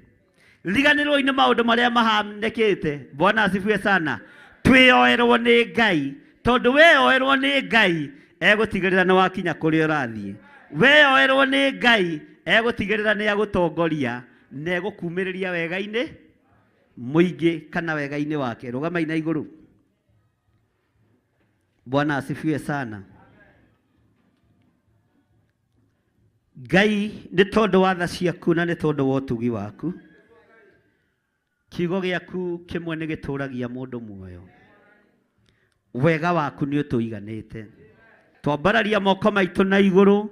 riganĩrwoi nĩ maũndũ marĩa mahanĩkĩte. Bwana asifiwe sana. Twĩyoerwo nĩ Ngai, tondũ weyoerwo nĩ Ngai egũtigĩrĩra nĩ wakinya kũrĩa ũrathiĩ. Weyoerwo nĩ Ngai egũtigĩrĩra nĩ agũtongoria na egũkumĩrĩria wega-inĩ mũingĩ kana wega-inĩ wake. Rũgamai na igũrũ. Bwana asifiwe sana. Ngai nĩ tondũ wa tha ciaku na nĩ tondũ wa ũtugi waku, kiugo gĩaku kĩmwe nĩ gĩtũragia mũndũ muoyo. Wega waku nĩ ũtũiganĩte. Twambararia moko maitũ na igũrũ.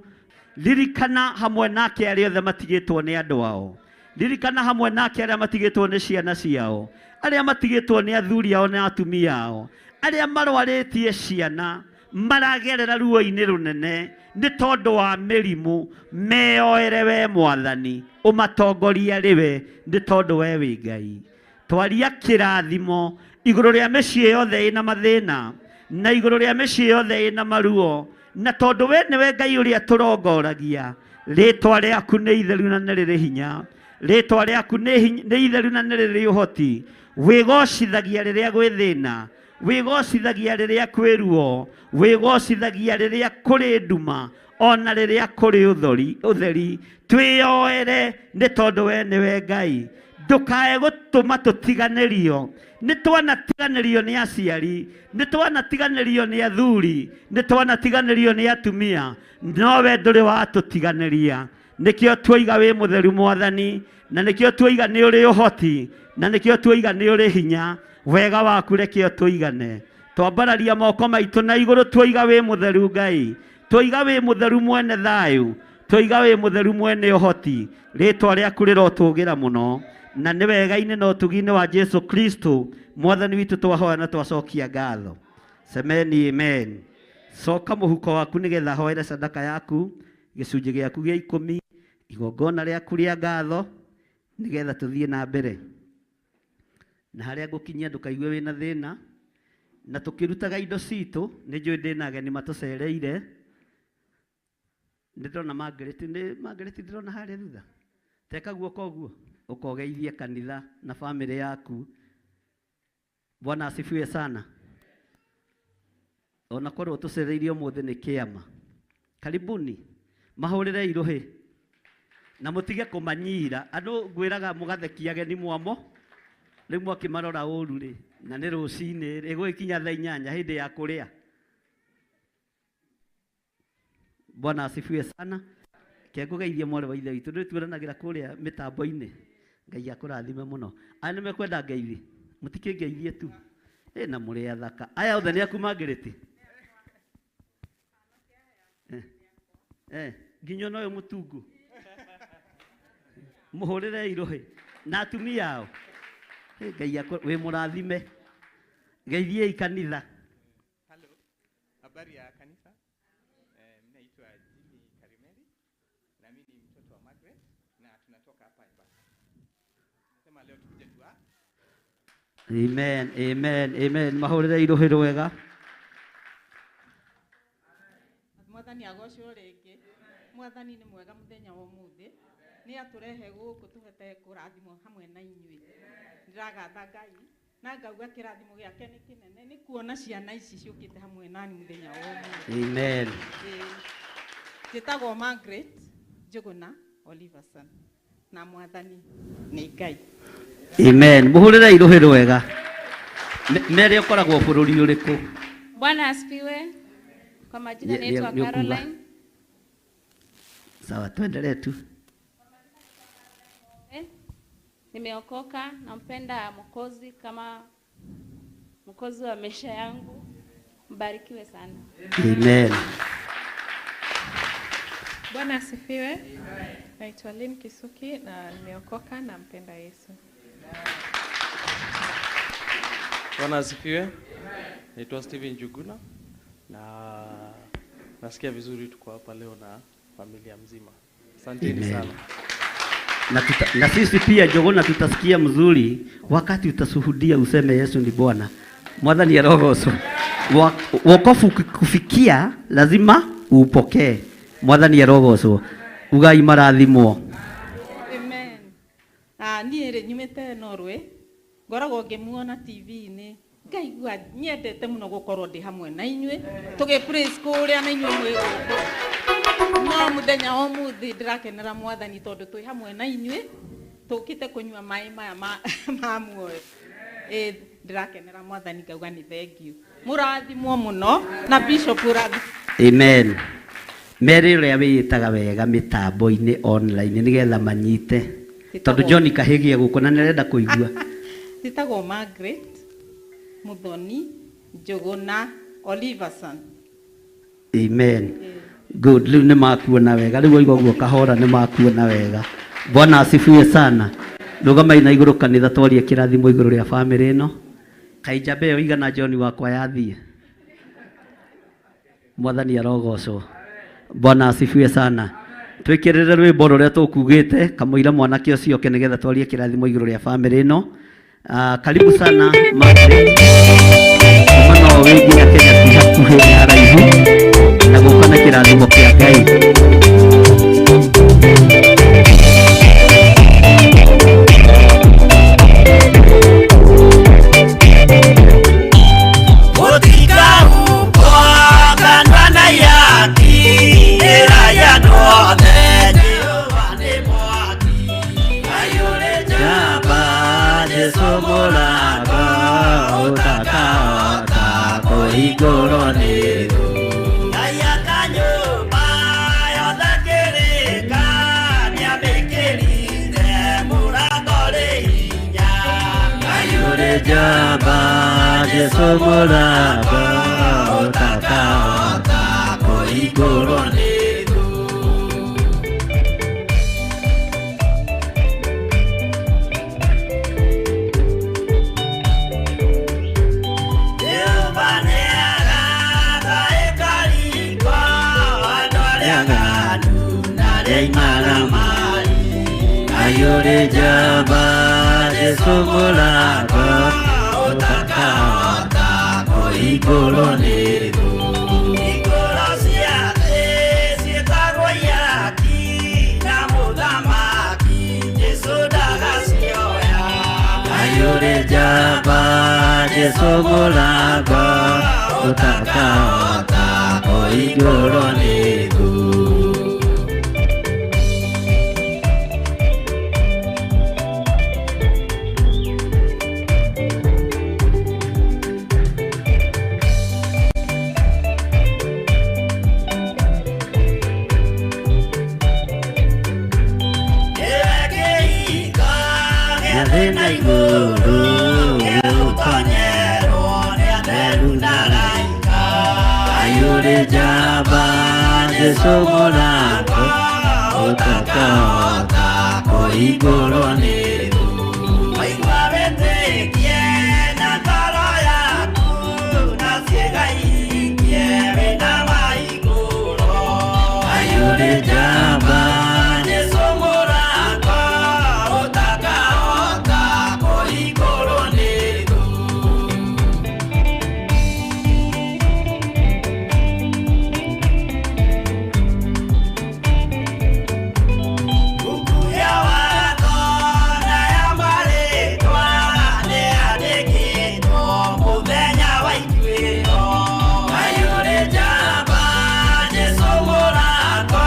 Ririkana hamwe nake arĩa othe matigĩtwo nĩ andũ ao. Ririkana hamwe nake arĩa matigĩtwo nĩ ciana ciao, arĩa matigĩtwo nĩ athuri ao na atumia ao, arĩa marwarĩtie ciana, maragerera ruo-inĩ rũnene nĩ tondũ wa mĩrimũ. Meyoere we Mwathani, ũmatongorie rĩwe nĩ tondũ we wĩ Ngai. Twaria kĩrathimo igũrũ rĩa mĩciĩ yothe ĩna mathĩna na igũrũ rĩa mĩciĩ yothe ĩna maruo, na tondũ we nĩwe Ngai ũrĩa tũrongoragia. Rĩtwa rĩaku nĩ itheru na nĩ rĩrĩ hinya, rĩtwa rĩaku nĩ itheru na nĩ rĩrĩ ũhoti. Wĩgocithagia rĩrĩa gwĩ thĩna, wĩgocithagia rĩrĩa kwĩ ruo, wĩgocithagia rĩrĩa kũrĩ nduma, ona rĩrĩa kũrĩ ũtheri. Twĩyoere nĩ tondũ we nĩwe Ngai. Ndukae gũtũma tũtiganĩrio. Nĩ twanatiganĩrio nĩ aciari, nĩ twanatiganĩrio nĩ athuri, nĩ twanatiganĩrio nĩ atumia, no we ndũrĩ watũtiganĩria. Nĩkĩo tuoiga wĩ mũtheru Mwathani, na nĩkĩo tuoiga nĩ ũrĩ ũhoti, na nĩkĩo tuoiga nĩ ũrĩ hinya. Wega waku reke ũtũigane. Twambararia moko maitũ na igũrũ, tuoiga wĩ mũtheru Ngai, tuoiga wĩ mũtheru mwene thayũ, tuoiga wĩ mũtheru mwene ũhoti. Rĩtwa rĩaku rĩrotũgĩra mũno, na nĩ wega-inĩ na ũtugi-inĩ wa Jesu Kristo Mwathani witũ twahoya na twacokia ngatho. Semeni amen. Coka mũhuko waku nĩgetha hoere sadaka yaku, gĩcunjĩ gĩaku gĩa 10, igongona rĩaku rĩa ngatho, nĩgetha tũthiĩ na mbere. Na harĩa ngũkinyia ndũkaigue wĩna thĩna. Na tũkĩrutaga indo citũ, nĩ njũĩ ndĩna ageni matũcereire. Nĩ ndĩrona Margaret, nĩ Margaret ndĩrona harĩa thutha. Teka guoko ũguo, ũkogeithie kanitha na famĩlĩ yaku. Bwana asifiwe sana. Ona korwo tũcereirio ũmũthĩ nĩ kĩama. Karibuni, mahũrĩre irũhĩ na mũtige kũmanyira. Andũ ngwĩraga mũgathekia ageni mwamo, rĩu mwakĩmarora ũru rĩ, na nĩ rũcinĩ ĩgũgĩkinya thaa 8 hĩndĩ ya kũrĩa. Bwana asifiwe sana. Kengũgeithie mwarĩ wa ithe witũ, nĩ tuoranagĩra kũrĩa mĩtambo-inĩ. Ngai akũrathime mũno. Aya nĩ mekwenda ngeithi, mũtikĩngeithie tu. Na mũrĩ athaka. Aya othe nĩ aku Margaret. Nginya ona ũyũ mũtungu. Mũhũrĩre irũhĩ na atumia ao. Ngai wĩ mũrathime. Geithiei kanitha. Hello. Habari ya kanisa. Mimi naitwa Jimmy Karimeli na mimi ni mtoto wa Margaret na tunatoka hapa Embakasi. Nasema leo tukuje tu. Amen, amen, amen. Mahũrĩre irũhĩ rwega. Mwathani agocwo rĩngĩ. Mwathani nĩ mwega mũthenya wa ũmũthĩ. Nĩ atũrehe gũkũ tũhote kũrathimwo hamwe na inyuĩ. Ndĩragatha Ngai na ngauga kĩrathimo gĩake nĩ kĩnene nĩ kuona ciana ici ciũkĩte hamwe nani mũthenya wa ũmũthĩ. Amen. Njĩtagwo Margaret Njuguna Oliverson na Mwathani nĩ Ngai. Amen. Mũhũrĩre irũhĩ rwega. Mere ũkoragwo bũrũri ũrĩkũ? Bwana asifiwe. Kwa majina naitwa Caroline. Sawa, tuendelee tu. Nimeokoka, nampenda Mwokozi kama Mwokozi wa maisha yangu. Mbarikiwe sana. Amen. Bwana asifiwe. Naitwa Lynn Kisuki na nimeokoka na mpenda Yesu. Bwana asifiwe. Naitwa Steven Juguna na nasikia vizuri tuko hapa leo na familia mzima. Asanteni Amen. Sana. Na sisi pia Jogona tutasikia mzuri wakati utashuhudia useme Yesu ni Bwana. Mwathani arogocwo. Wokovu ukikufikia lazima uupokee. Mwathani arogocwo. Ugai marathimwo. Amen. Ah, niĩ rĩ nyumĩte Norway, ngoragwo ngĩmuona TV-inĩ, ngaigua nyendete mũno gũkorwo ndĩ hamwe na inyuĩ tũgĩ praise kũrĩa na inyuĩ mwĩ gũkũ, no mũthenya wa ũmũthĩ ndĩrakenera Mwathani tondũ twĩ hamwe na inyuĩ tũkĩte kũnyua maĩ maya ma muoyo. Ĩ ndĩrakenera Mwathani ngauga nĩ thengiũ, mũrathimwo mũno na Bishop ũrathimwo. Amen. Mere ũrĩa wĩĩtaga wega mĩtambo-inĩ online nĩgetha manyite. Tondũ John Kahigia gũkũ na nĩarenda kũigua. Njĩtagwo Margaret Muthoni Njũgũna Oliverson. Amen. Good. Rĩu nĩ makuona wega. Rĩu waigua guo kahora nĩ makuona wega. Bwana asifiwe sana. Rũgamai na igũrũ kanitha twarie kĩrathimo igũrũ rĩa famĩlĩ ĩno. Kaĩ njamba ĩyo igana John wakwa yathiĩ. Mwathani arogocwo. Bwana asifiwe sana. Twĩkĩrĩre rwĩmbo rũrĩa tũkugĩte kamũira mwanake ũcio oke nĩgetha twarie kĩrathimo igũrũ rĩa famĩlĩ ĩno. Karibu sana Margaret. Kuma no wĩ nginya Kenya ti hakuhĩ nĩ haraihu na gũka na kĩrathimo kĩa Ngai. Jaba Jesu mũrango ũtakahota kũhingũrwo nĩ thũ. Jehova nĩarata ĩkaringwo andũ arĩa aganu na arĩa imaramari. Aiyũrĩ njamba Jesu mũrango ũtakahota kũhingũrwo nĩ thũ. Hingũro cia thĩ ciĩtagwo ihaki na mũthamaki Jesu ndagacioya. Aiyũrĩ njamba Jesu mũrango ũtakahota kũhingũrwo nĩ thũ. Thĩ na igũrũ gĩgũtonyerwo nĩ atheru na araika. Aiyũrĩ njamba Jesu mũrango ũtakahota kũhingũrwo nĩ thũ. Waigua wĩtĩkie na ngoro yaku na ciĩga ihingie wĩna wa igũrũ. Aiyũrĩ njamba Jesu mũrango ũtakahota kũhingũrwo nĩ thũ. Buku ya watho na ya marĩtwa nĩyandĩkĩtwo mũthenya wa ituĩro. Aiyũrĩ njamba Jesu mũrango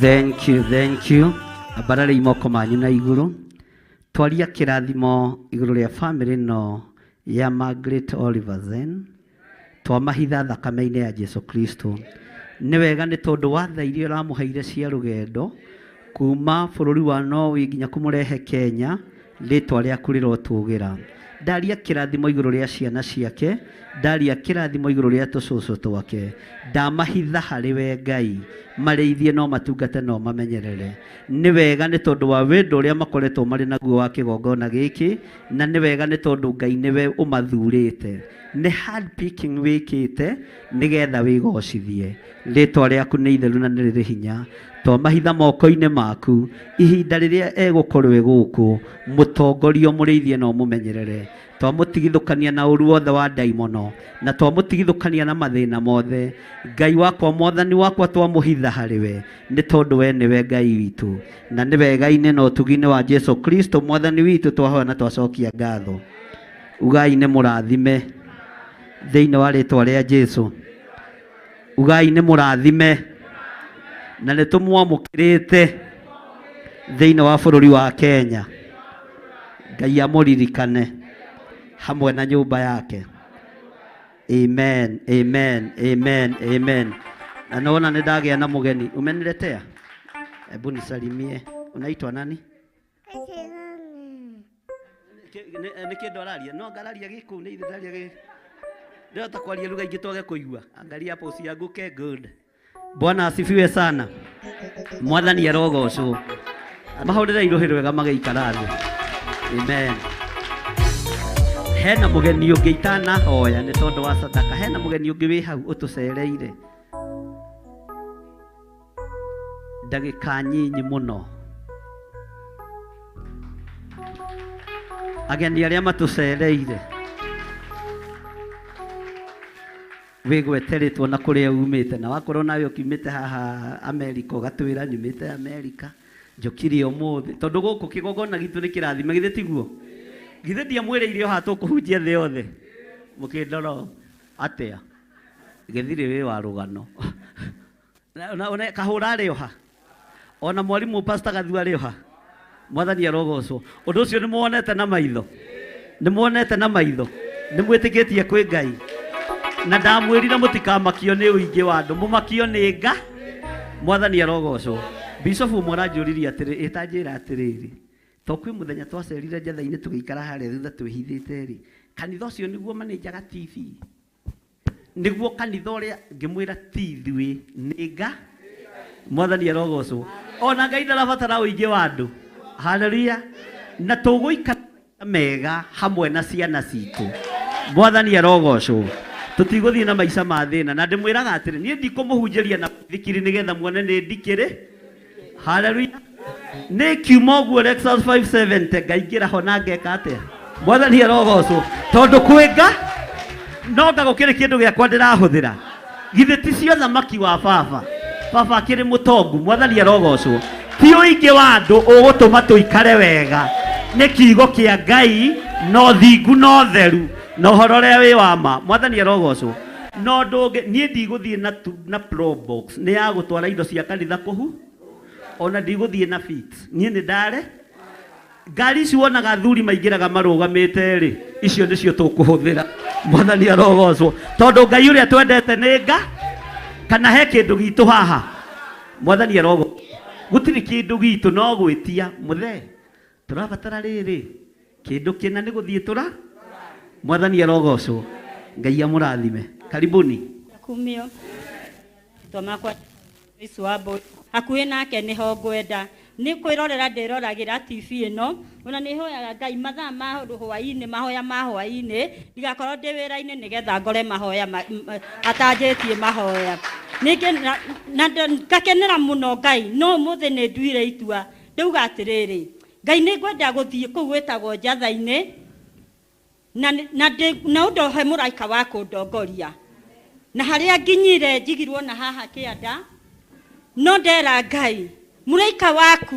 Thank you, thank you. Ambararei moko manyu na igũrũ. Twaria kĩrathimo igũrũ rĩa famĩlĩ ĩno ya Margaret Oliver Zen. Twamahitha thakame-inĩ ya Jesu Kristo. Nĩ wega nĩ tondũ wa tha iria ũramũheire cia rũgendo kuma bũrũri wa Norway nginya kũmũrehe Kenya, rĩtwa rĩaku rĩrotũgĩra. Ndaria kĩrathimo igũrũ rĩa ciana ciake, ndaria kĩrathimo igũrũ rĩa tũcũcũ twake, ndamahitha harĩ we Ngai, marĩithie no matungate no mamenyerere. Nĩ wega nĩ tondũ wa wendo ũrĩa makoretwo marĩ naguo wa kĩgongona gĩkĩ, na nĩ wega nĩ tondũ Ngai nĩwe ũmathurĩte. Nĩ hand picking wĩkĩte nĩgetha wĩgocithie. Rĩtwa rĩaku nĩ itheru na nĩ rĩrĩ hinya. Twamahitha moko-inĩ maku ihinda rĩrĩa egũkorwo e gũkũ, mũtongorio mũrĩithie na ũmũmenyerere. Twamũtigithũkania na ũru wothe wa ndaimono, na twamũtigithũkania na mathĩna mothe. Ngai wakwa, Mwathani wakwa, twamũhitha harĩ we nĩ tondũ we nĩwe Ngai witũ, na nĩ wega-inĩ na ũtugi-inĩ wa Jesu Kristo Mwathani witũ twahoya na twacokia ngatho. Ugai nĩ mũrathime thĩinĩ wa rĩtwa rĩa Jesu. Ugai nĩ mũrathime na nĩ tũmwamũkĩrĩte thĩinĩ wa bũrũri wa Kenya. Ngai amũririkane hamwe na nyũmba yake. Amen, amen, amen, amen. Na naona nĩ ndagĩa na mũgeni. Umeniletea? Hebu nisalimie. Unaitwa nani? Nĩ kĩndũ araria? No ngararia gĩkũyũ, nĩ ithe ndaria gĩ. Ndĩrahota kwaria lugha ingĩ twage kũigua. Angalia hapo usianguke. Good. Bwana asifiwe sana. Mwathani arogocwo. Mahũrĩre irũhĩ rwega magĩikara thĩ. Amen. Hena mũgeni ũngĩ itanahoya nĩ tondũ wa sadaka. Hena mũgeni ũngĩ wĩ hau ũtũcereire ndagĩka nyinyi mũno. Ageni arĩa matũcereire, wĩgwete rĩtwa na kũrĩa umĩte, na wakorwo nawe ũkiumĩte haha Amerika ũgatwĩra nyumĩte Amerika njũkire ũmũthĩ, tondũ gũkũ kĩgongona gitũ nĩ kĩrathime, githĩ tiguo? Githĩ ndiamwĩrĩire o haha tũkũhunjia thĩ yothe? Mũkĩndora atĩa? Gĩthirĩ wĩ wa rũgano. Na kahũra arĩ o ha? Ona mwarimũ Pastor Gathua arĩ o ha? Mwathani arogocwo. Ũndũ ũcio nĩ muonete na maitho? Nĩ muonete na maitho? Nĩ mwĩtĩkĩtie kwĩ Ngai? Na ndamwĩrire mũtikamakio nĩ ũingĩ wa andũ, mũmakio nĩ nga. Mwathani arogocwo. Bishop ũmwe aranjũririe atĩrĩ, ĩtanjĩra atĩrĩrĩ, to kwĩ mũthenya twacerire njatha-inĩ tũgĩikara harĩa thutha twĩhithĩte rĩ, kanitha ũcio nĩguo manĩnjaga TV, nĩguo kanitha ũrĩa ngĩmwĩra ti ithuĩ nĩ nga. Mwathani arogocwo. Ona Ngai ndarabatara ũingĩ wa andũ. Haleluya. Na tũgũikara mega hamwe na ciana citũ. Mwathani arogocwo. Tũtigũthiĩ na maica ma thĩna. Na ndĩmwĩraga atĩrĩ, niĩ ndikũmũhunjĩria na thikiri nĩgetha muone nĩ ndikĩrĩ. Haleluya. Nĩ kiuma ũguo Lexus 570 ngaingĩra ho na ngeka atĩa? Mwathani arogocwo. Tondũ kwĩ nga no nga gũkĩrĩ kĩndũ gĩakwa ndĩrahũthĩra. Githĩ ti cio thamaki wa baba? Baba akĩrĩ mũtongu. Mwathani arogocwo. Ti ũingĩ wa andũ ũgũtũma tũikare wega. Nĩ kiugo kĩa Ngai no thingu no theru na ũhoro ũrĩa wĩ wa ma. Mwathani arogocwo. No ũndũ ũngĩ, niĩ ndigũthiĩ na Probox, nĩ ya gũtwara indo cia kanitha kũhu, ona ndigũthiĩ na Fit. Niĩ nĩ ndare ngari ici wonaga athuri maingĩraga marũgamĩte rĩ, icio nĩcio tũkũhũthĩra. Mwathani arogocwo. Tondũ Ngai ũrĩa twendete nĩ nga, kana he kĩndũ gitũ haha. Mwathani arogocwo. Gũtirĩ kĩndũ gitũ no gwĩtia mũthee. Tũrabatara rĩrĩ kĩndũ kĩna nĩ gũthiĩ tũra. Mwathani arogocwo. Ngai amũrathime. Karibuni. Kumio. Twamakwa Yesu wambo hakuhĩ nake nĩho ngwenda. Nĩ kwĩrorera ndĩroragĩra TV ĩno, ona nĩ hoyaga Ngai mathaa ma hwaĩ-inĩ, mahoya ma hwaĩ-inĩ, ndigakorwo ndĩ wĩra-inĩ nĩgetha ngore mahoya atanjĩtie mahoya. Ningĩ na ngakenera mũno Ngai, no ũmũthĩ nĩ nduire itua, ndauga atĩrĩrĩ, Ngai nĩ ngwenda gũthiĩ kũu gwĩtagwo Njatha-inĩ, na ũndohe mũraika wa kũndongoria. Na harĩa nginyire njigirwo na haha kĩanda, no ndera Ngai mũraika waku,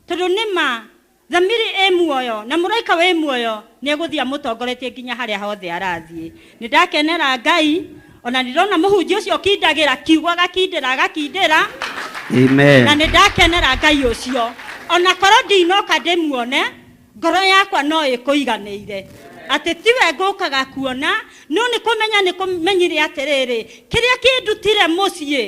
tondũ nĩ ma thamiri ĩ muoyo na mũraika wĩ muoyo nĩ egũthiĩ amũtongoretie nginya harĩa hothe arathiĩ. Nĩ ndakenera Ngai, ona ndĩrona mũhunjia ũcio ũkindagĩra kiugo agakindĩra agakindĩra. Amen. Na nĩ ndakenera Ngai ũcio ona korwo ndinoka ndĩmuone ngoro yakwa no ĩkũiganĩire atĩ tiwe ngũkaga kuona no nĩ kũmenya nĩ kũmenyire atĩrĩrĩ kĩrĩa kĩndutire mũciĩ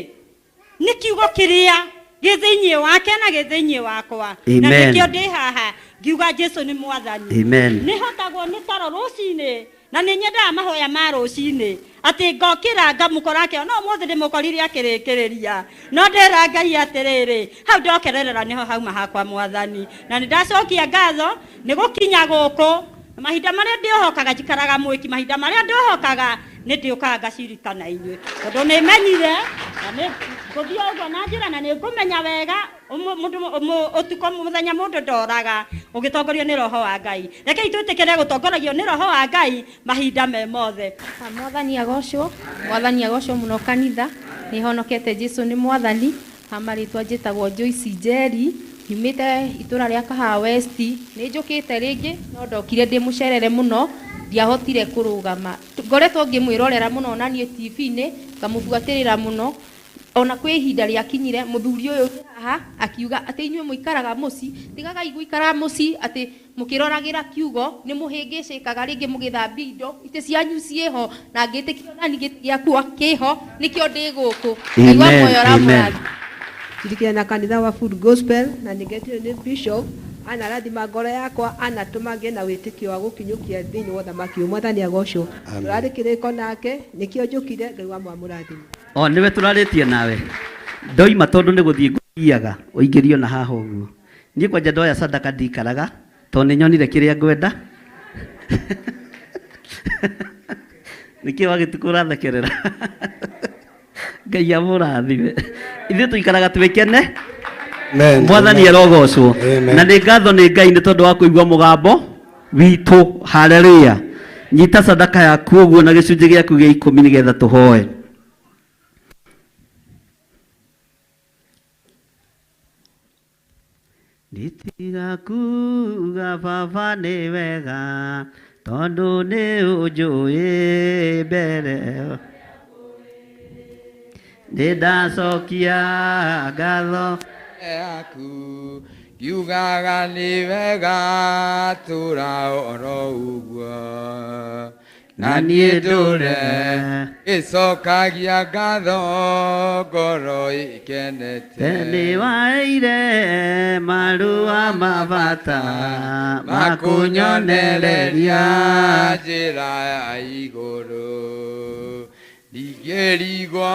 nĩ kiugo kĩrĩa gĩ thĩinĩ wake na gĩ thĩinĩ wakwa na nĩkĩo ndĩ haha ngiuga Jesu nĩ mwathani. Amen. Nĩ hotagwo nĩ toro rũcinĩ na nĩ nyendaga mahoya ma rũcinĩ atĩ ngokĩra ngamũkora akĩona no ũmũthĩ ndĩmũkorire akĩrĩkĩrĩria no ndĩra Ngai atĩrĩrĩ hau ndokererera nĩho hauma hakwa mwathani na nĩ ndacokia ngatho nĩ gũkinya gũkũ mahinda marĩa ndĩohokaga njikaraga mwĩki mahinda marĩa ndĩohokaga nĩ ndĩũkaga ngacirika na inyuĩ tondũ nĩ menyire na nĩ ngũthiĩ ũguo na njĩra na nĩ ngũmenya wega ũtukũ mũthenya mũndũ ndoraga ũgĩtongorio nĩ roho wa Ngai. Rekei twĩtĩkĩre gũtongoragio nĩ roho wa Ngai mahinda me mothe. Mwathani agocwo, mwathani agocwo mũno kanitha nĩ honokete Jesu nĩ mwathani. Marĩtwa njĩtagwo Joyce Njeri nyumĩte itũra rĩa Kahawa West nĩ njũkĩte rĩngĩ no ndokire ndĩ mũcerere mũno ndiahotire kũrũgama ngoretwo ngĩmwĩrorera mũno na niĩ TV-inĩ ngamũbuatĩrĩra mũno ona kwĩ ihinda rĩakinyire mũthuri ũyũ haha akiuga atĩ inyuĩ mũikaraga mũciĩ tigagai gũikara mũciĩ atĩ mũkĩroragĩra kiugo nĩ mũhĩngĩcĩkaga rĩngĩ mũgĩthambia indo itĩ cianyu ciĩho na ngĩtĩkio nani gĩtĩ gĩakwa kĩho nĩkĩo ndĩ gũkũ. Ngaigua muoyo ũramũrathima. Shirikiana na kanitha wa Food Gospel na nĩngetio nĩ bishop anarathima ngoro yakwa anatũma ngĩe na wĩtĩkio wa gũkinyũkia thĩinĩ wa ũthamaki ũyũ. Mwathani agocwo. Tũrarĩ kĩrĩko nake nĩkĩo njũkire Ngai wa mwamũrathime. O nĩwe tũrarĩtie nawe ndoima tondũ nĩ gũthiĩ ngũthiaga ũingĩrio na haha ũguo niĩ kwanja ndoya sadaka ndikaraga tondũ nĩ nyonire kĩrĩa ngwenda. Nĩkĩĩ wagĩtukũ ũrathekerera? Ngai amũrathime. Ithuĩ tũikaraga twĩkene. Mwathani arogocwo. Na nĩ ngatho nĩ Ngai nĩ tondũ wa kũigua mũgambo witũ. Haleluya. Nyita sadaka yaku ũguo na gĩcunjĩ gĩaku gĩa 10 nĩgetha tũhoe. Nditiga kuga baba nĩ wega tondũ nĩ ũnjũĩ mbere nĩ ndacokia ngatho yaku ngiugaga nĩ wega tũra oro ũguo na niĩ ndũre ĩcokagia ngatho ngoro ĩkenete nĩ waeire marũa mabata makũnyonereria njĩra ya igũrũ ndingĩrigwo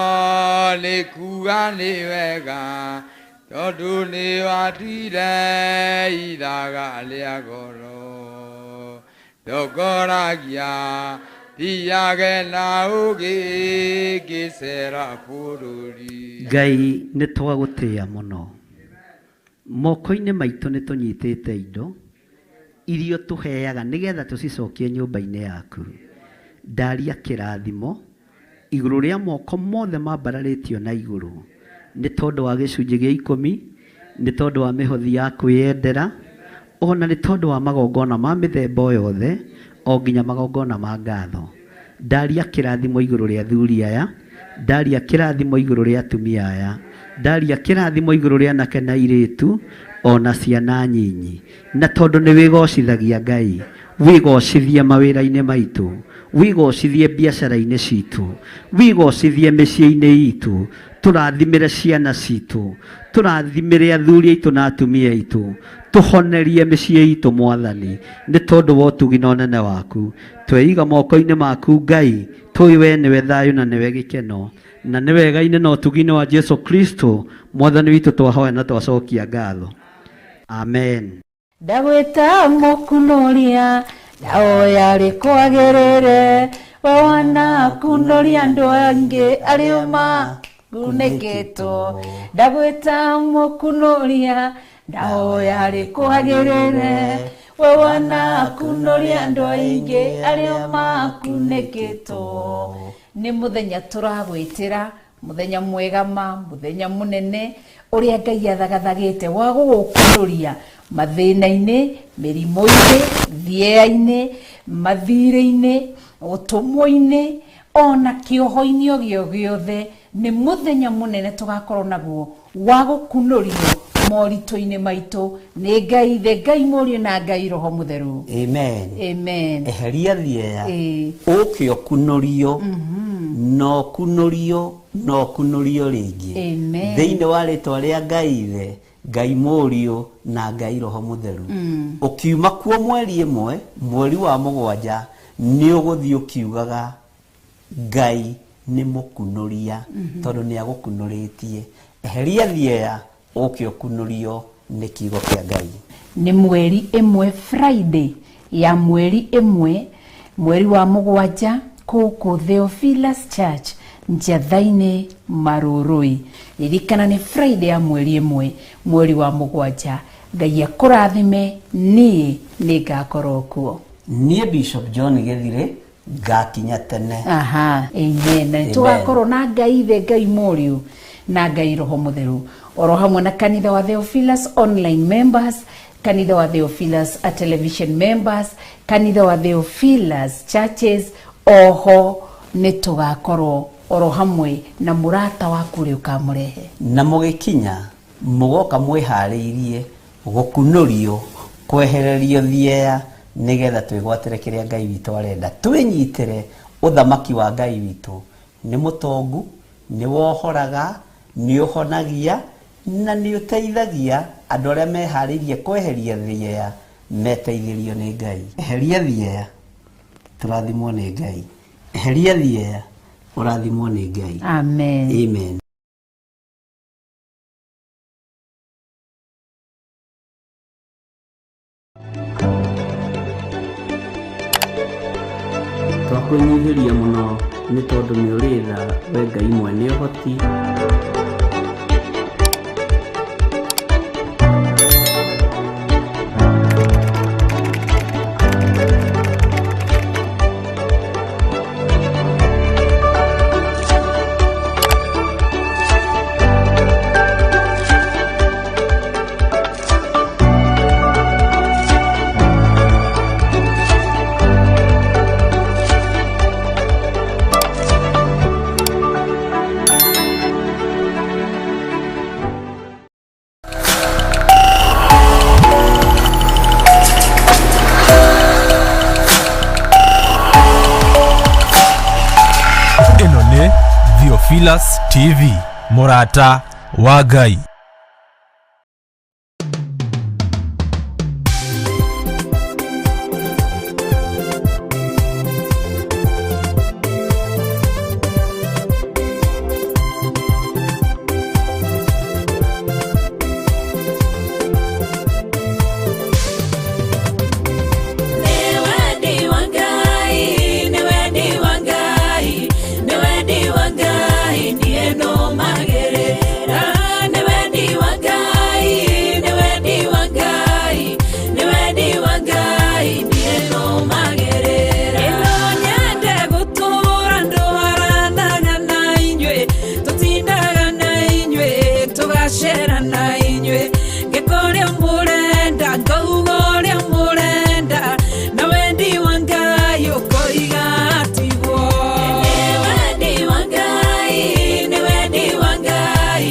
nĩ kuga nĩ wega tondũ nĩ watuire ithaga rĩa goro ndongoragia thiage na ũgĩ ngĩcera bũrũri. Ngai nĩ twagũtĩĩa mũno moko-inĩ maitũ nĩ tũnyitĩte indo iria tũheaga nĩgetha tũcicokie nyũmba-inĩ yaku. Ndaria kĩrathimo igũrũ rĩa moko mothe mambararĩtio na igũrũ nĩ tondũ wa gĩcunjĩ gĩa 10 nĩ tondũ wa mĩhothi ya kwĩyendera ona nĩ tondũ wa magongona ma mĩthemba yothe o nginya magongona ma ngatho. Ndaria kĩrathimo igũrũ rĩa athuri aya, ndaria kĩrathimo igũrũ rĩa atumia aya, ndaria kĩrathimo igũrũ rĩa anake na airĩtu ona ciana nyinyi. Na tondũ nĩ wĩgocithagia Ngai, wĩgocithie mawĩra-inĩ maitũ, wĩgocithie biacara-inĩ citũ, wĩgocithie mĩciĩ-inĩ itũ, tũrathimĩre ciana citũ, tũrathimĩre athuri aitũ na atumia aitũ, tũhonerie mĩciĩ itũ Mwathani nĩ tondũ wa ũtugi na ũnene waku. Tweiga moko-inĩ maku Ngai, tũĩ we nĩwe thayũ na nĩwe gĩkeno na nĩ wega-inĩ na ũtugi-inĩ wa Jesu Kristo Mwathani witũ twahoya na twacokia ngatho. Amen. Ndagwĩta mũkunoria ndahoya rĩkwagĩrĩre we wanakunoria andũ angĩ arĩa makunĩkĩtwo. Ndagwĩta mũkunoria ndahoya rĩkwagĩrĩre we wanakunoria andũ aingĩ arĩa makunĩkĩtwo. Nĩ mũthenya tũragwĩtĩra mũthenya mwega ma mũthenya mũnene ũrĩa Ngai athagathagĩte wa gũgũkunoria mathĩna-inĩ, mĩrimũ-inĩ, thĩea-inĩ, mathirĩ-inĩ, Ũtũmwo-inĩ ona kĩoho-inĩ o gĩo gĩothe, nĩ mũthenya mũnene tũgakorwo naguo wa gũkunũrio moritũ-inĩ maitũ nĩ Ngai Ithe, Ngai Mũriũ na Ngai Roho Mũtheru. Amen. Amen. Eheria thieya, Ĩĩ. ũke ũkunũrio, na ũkunũrio, na ũkunũrio rĩngĩ. Amen. Thĩinĩ wa rĩtwa rĩa Ngai Ithe, Ngai Mũriũ na Ngai Roho Mũtheru. Ũkiuma kuo mweri 1, mweri wa 7, nĩ ũgũthiĩ ũkiugaga Ngai nĩ mũkunũria, tondũ nĩ agũkunũrĩtie. Eheria thieya, ũke ũkunũrio nĩ kiugo kĩa Ngai. Nĩ mweri 1, Friday ya mweri 1, mweri wa 7, kũkũ Theophilus Church, Njatha-inĩ, Marũrũi. Ririkana nĩ Friday ya mweri 1, mweri wa 7. Ngai akũrathime, niĩ nĩ ngakorwo kuo. Niĩ Bishop John Gĩthirĩ ngakinya tene. Aha, amen. Na Amen. tũgakorwo na Ngai Ithe, Ngai Mũriũ na Ngai Roho Mũtheru, oro hamwe na kanitha wa Theophilus online members, kanitha wa Theophilus a television members, kanitha wa Theophilus churches. Oho nĩ tũgakorwo oro hamwe na mũrata waku ũrĩa ũkamũrehe. Na mũgĩkinya mũgoka mwĩharĩirie gũkunũrio, kwehererio thieya, nĩgetha twĩgwatĩre kĩrĩa Ngai witũ arenda. Twĩnyitĩre ũthamaki wa Ngai witũ. Nĩ mũtongu, nĩ wohoraga, nĩ ũhonagia, na nĩ ũteithagia andũ arĩa meharĩirie kweheria thieya, meteithĩrio nĩ Ngai. Eheria thieya, tũrathimwo nĩ Ngai. Eheria thieya, ũrathimwo nĩ Ngai. Amen. Amen. Twakwĩnyihĩria mũno nĩ tondũ nĩ ũrĩ tha, we Ngai mwene ũhoti. Ĩno nĩ Theophilus TV, mũrata wa Ngai. Nĩ wendi wa Ngai, nĩ wendi wa Ngai, nĩ wendi wa Ngai, niĩ nũmagĩrĩra. Nĩ wendi wa Ngai, nĩ wendi wa Ngai, nĩ wendi wa Ngai, niĩ nũmagĩrĩra. Ĩno nyende gũtũũra ndũaranaga na inyuĩ, tũtindaga na inyuĩ, tũgacera na inyuĩ, ngĩka ũrĩa mũrenda, ngauga ũrĩa mũrenda, na wendi wa Ngai ũkoiga tiguo. Nĩ wendi wa Ngai, nĩ wendi wa Ngai,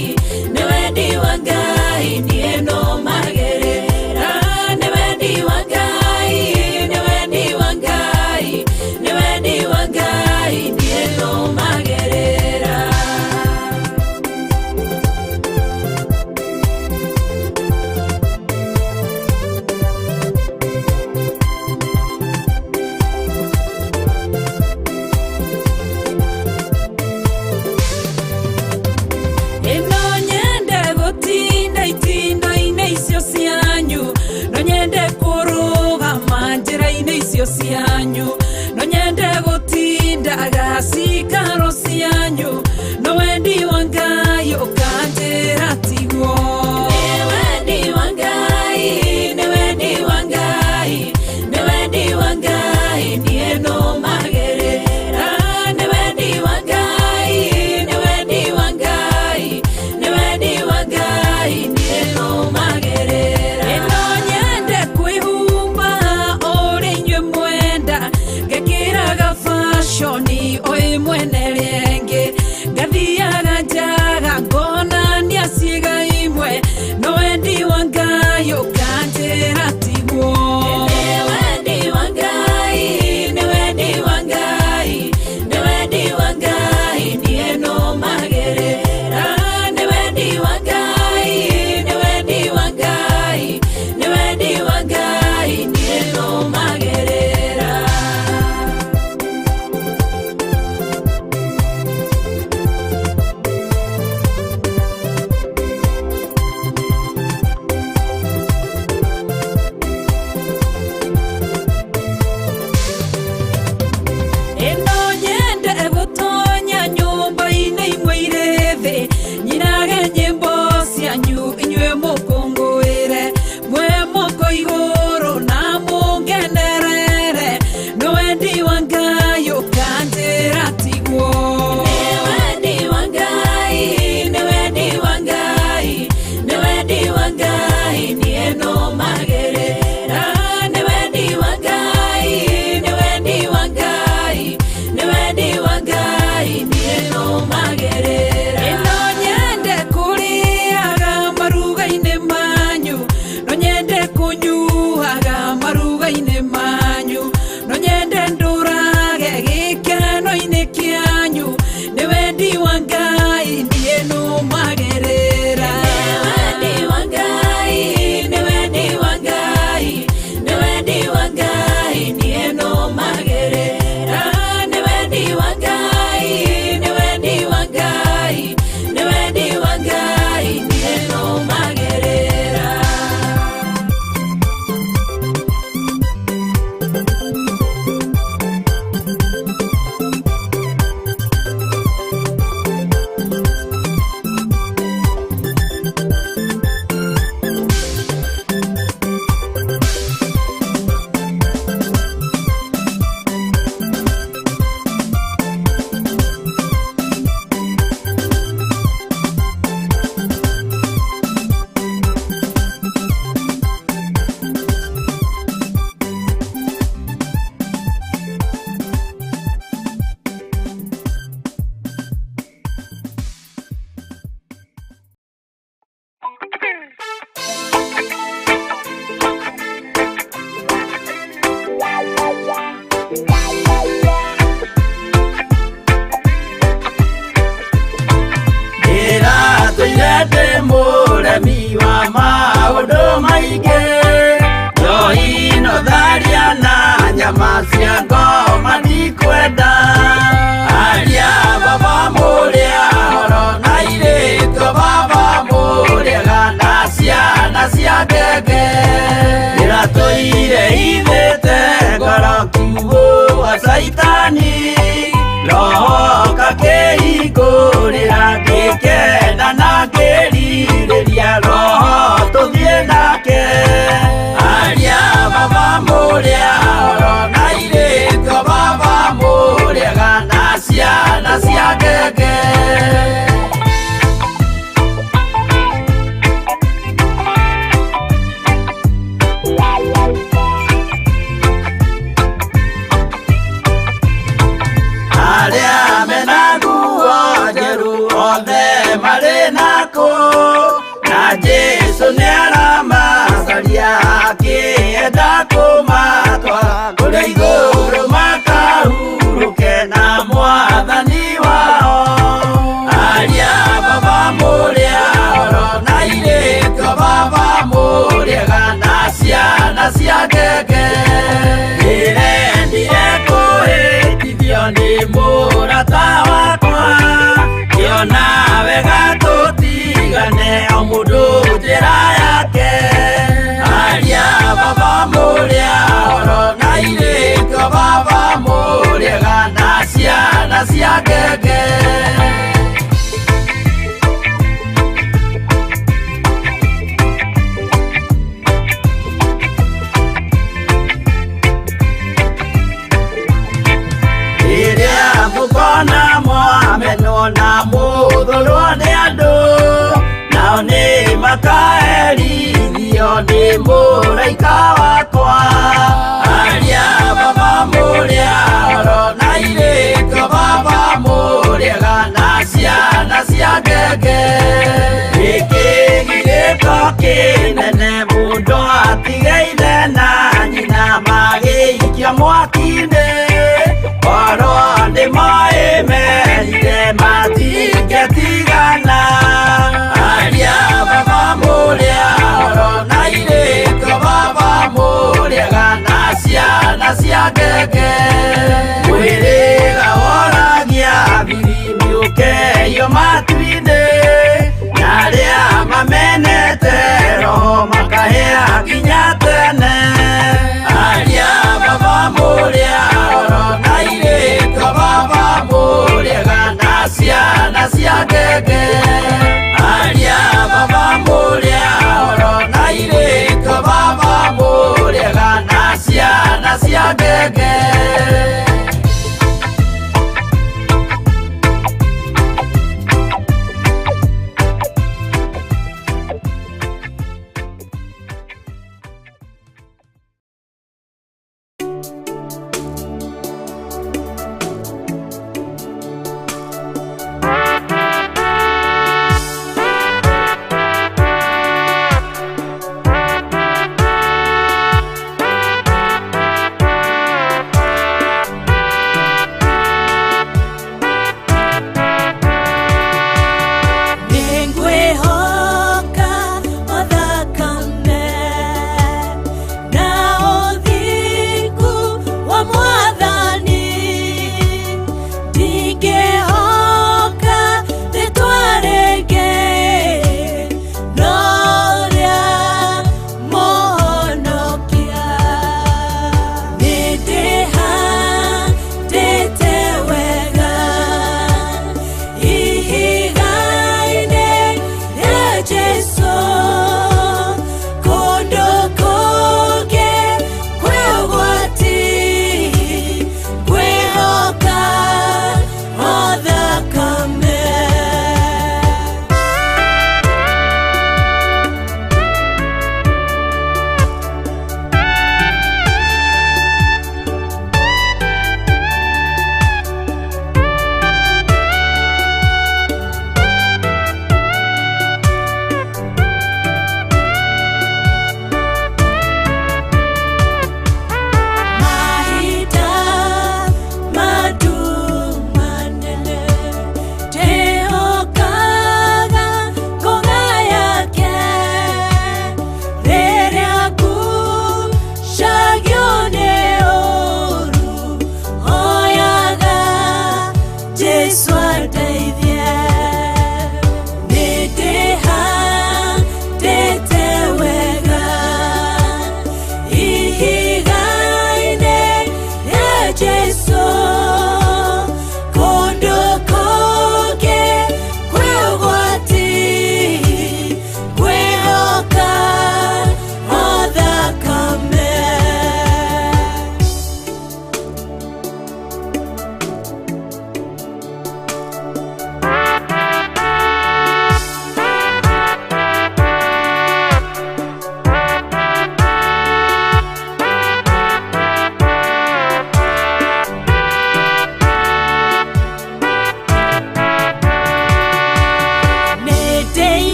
nĩ wendi wa Ngai, niĩ nũmagĩrĩra. Nĩ wendi wa Ngai, nĩ wendi wa Ngai, nĩ wendi wa Ngai, niĩ nũmagĩrĩra. Ĩno nyende gũtinda itindo-inĩ icio cianyu, no nyende kũrũgama njĩra-inĩ icio cianyu, no nyende gũtindaga cikaro cianyu, no wendi wa Ngai ũkanjĩra tiguo. Nĩ wendi wa Ngai, nĩ wendi wa Ngai, nĩ wendi wa Ngai, niĩ nũmagĩrĩra. Nĩ wendi wa Ngai, nĩ wendi wa Ngai, nĩ wendi wa Ngai, niĩ nũmagĩrĩra. Ĩno nyende kwĩhumba ũrĩa inyuĩ mwenda, ngekĩra gabaya. Ndũire ithĩte ngoro kiugũ wa Caitani roho kakĩhingũrĩra ngĩkena na ngĩrirĩria roho tũthiĩ nake aria baba mũrĩa oro na irĩko baba mũrĩega na ciana cia ngenge. Arĩa mena nguo njerũ othe marĩ nako na Jesũ nĩaramacaria akĩenda kũmatwara kũrĩa igũrũ makahurũke na mwathani wao. Aria baba mũrĩa oro na irĩko baba mũrĩega na ciana cia ngenge. Ndĩrendire kũhĩtithio nĩ mũrata wakwa ngĩona wega tũtigane o mũndũ njĩra yake. Aria baba mũrĩa oro na irĩko baba mũrĩega na ciana cia ngenge. Rĩrĩa mũkona mwamenwo na mũthũrwo nĩ andũ nao nĩ makaherithio nĩ mũraika wakwa. Aria baba mũrĩa oro na irĩko baba mũrĩega na ciana cia ngenge. Gĩkĩ gĩko kĩnene mũndũ atige ithe na nyina magĩikio mwaki-inĩ oro nĩ moĩ merire matingĩtigana. Aria baba mũrĩa oro na irĩko baba mũrĩega na ciana cia ngenge. Mwĩrĩga woragia biribiri ũkeio matu-inĩ na arĩa mamenete roho makahĩa nginya tene. Aria baba mũrĩa oro na irĩko baba mũrĩega na ciana cia ngenge. Aria baba mũrĩa oro na irĩko baba mũrĩega na ciana cia ngenge.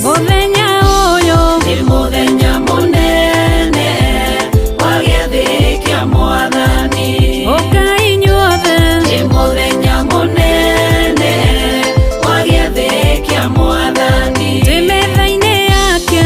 Mũthenya ũyũ nĩ mũthenya mũnene wa gĩathĩ kĩa mwathani. Ũkai inyuothe. Nĩ mũthenya mũnene wa gĩathĩ kĩa mwathani. Twĩ metha-inĩ yake.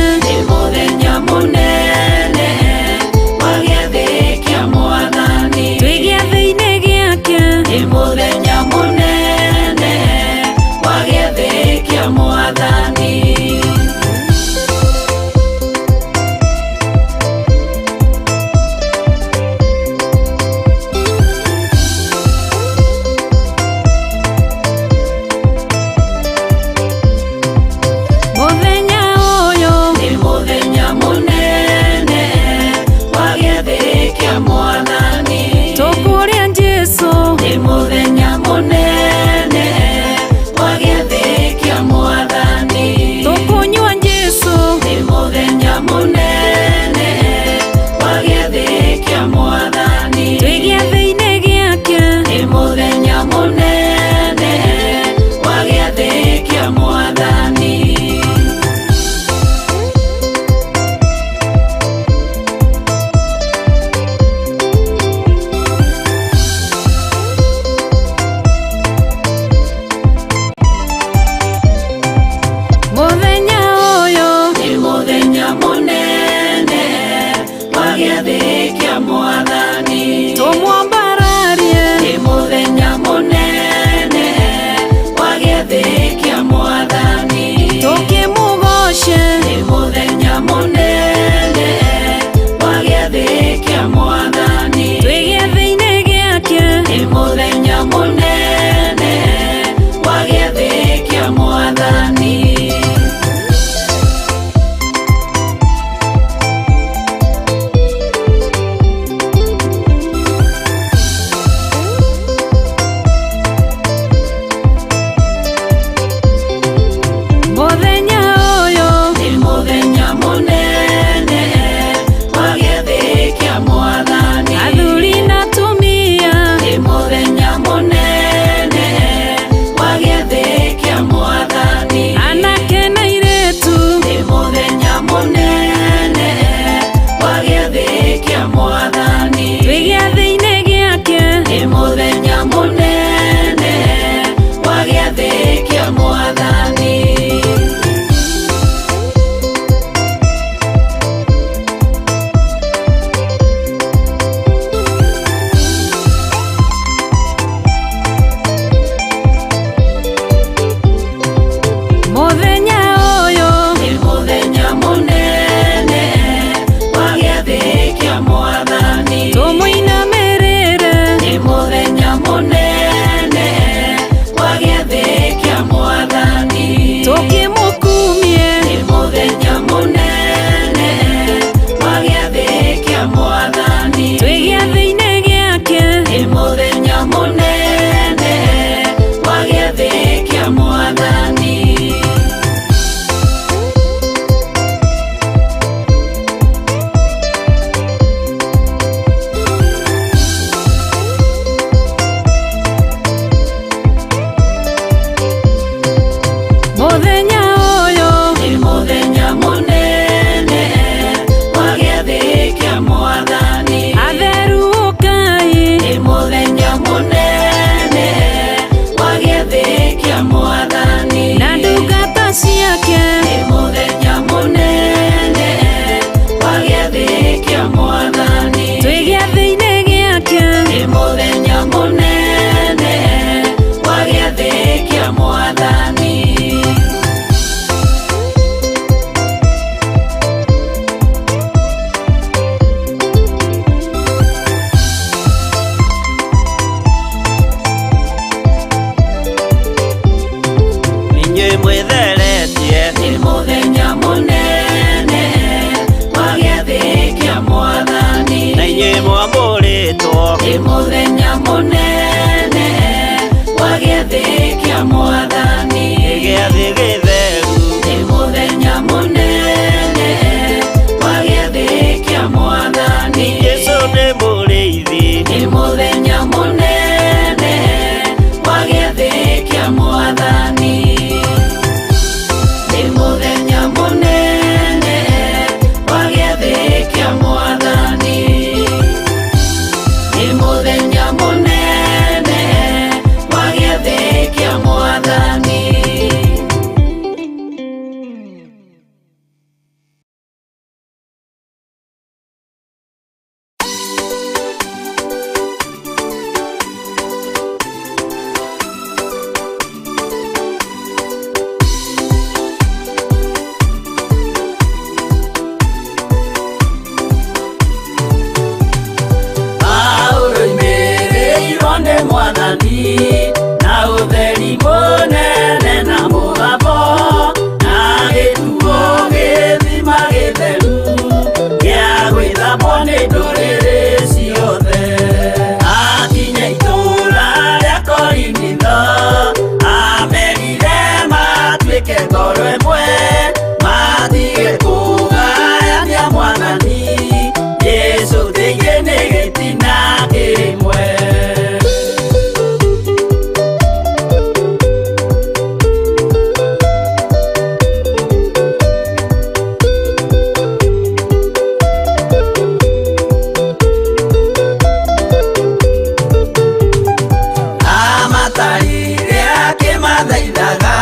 Amatarire akĩmathaithaga,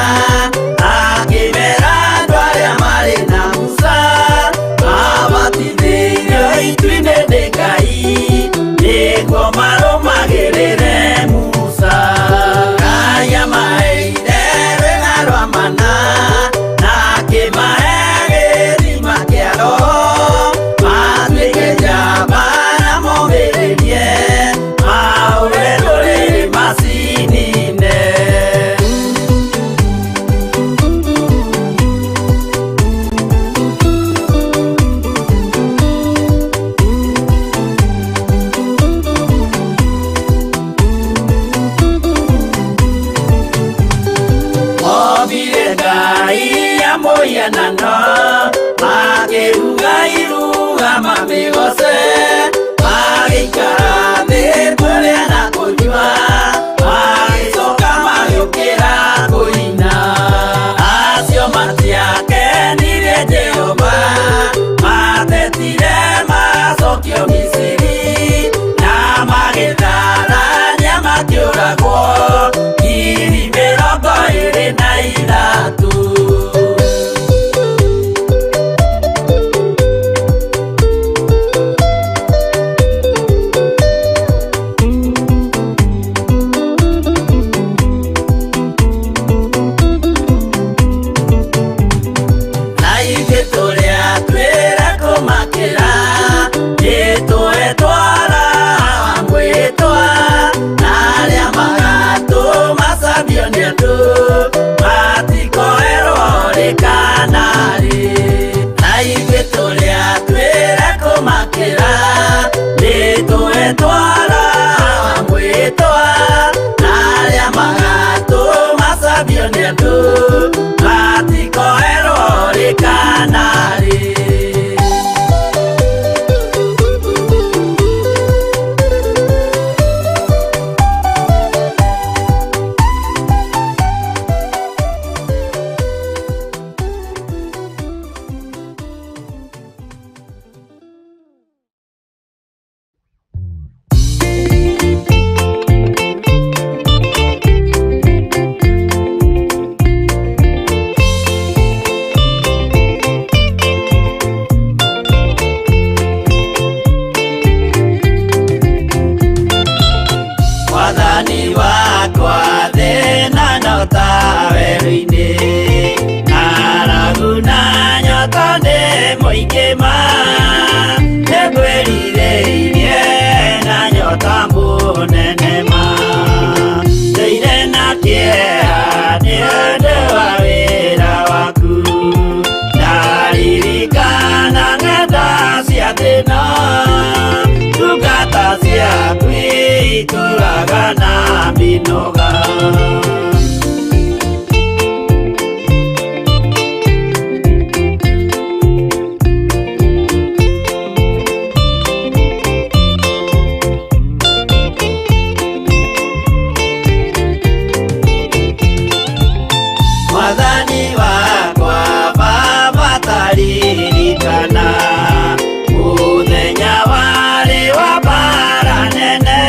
akĩmera andũ arĩa marĩ na Musa, mabatithĩirio itu-inĩ nĩ Ngai, nĩguo marũmagĩrĩre Musa. Ngai amaheire rwĩga rwa mana, na akĩmahe gĩthima kĩa Roho, matuĩke njamba na momĩrĩrie, mahũre ndũrĩrĩ macinine. Ombire Ngai ya mũhianano, makĩruga iruga mamĩgoce, magĩikara thĩ kũrĩa na kũnyua, magĩcoka magĩũkĩra kũina. Acio matiakenirie Jehova, matetire macokio Misiri, na magĩtharania makĩũragwo 23,000. Na ithuĩ tũrĩa twĩra kũmakĩra, nĩtũetwara mwĩtwa, na arĩa magatũmacambio nĩ andũ, matikoerwo rĩ kana rĩ. Na ithuĩ tũrĩa twĩra kũmakĩra, nĩtũetwara mwĩtwa, na arĩa magatũmacambio nĩ andũ, matikoerwo rĩ kana rĩ. Mwathani wakwa thĩna nyota werũ-inĩ, ng'aragu na nyota nĩ mũingĩ ma, nĩngwĩrirĩirie na nyota mũnene ma, ndũire na kĩeha nĩ ũndũ wa wĩra waku, ndaririkana ng'enda cia thĩna, ndungata ciaku itũraga na mĩnoga. Mwathani wakwa Baba taririkana mũthenya warĩ wa mbara nene,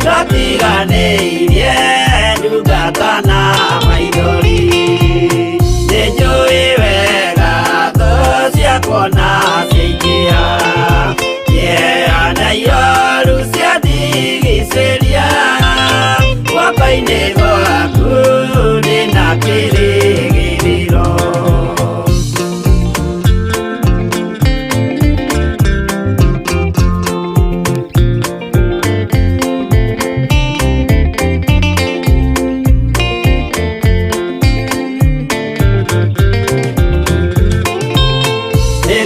twatiganĩirie ndungata na maithori, nĩnjũĩ wega thũ ciakwa na ciaingĩha, kĩeha na ioru ciandigicĩria, guoko-inĩ gwaku ndĩna kĩrĩgĩrĩro.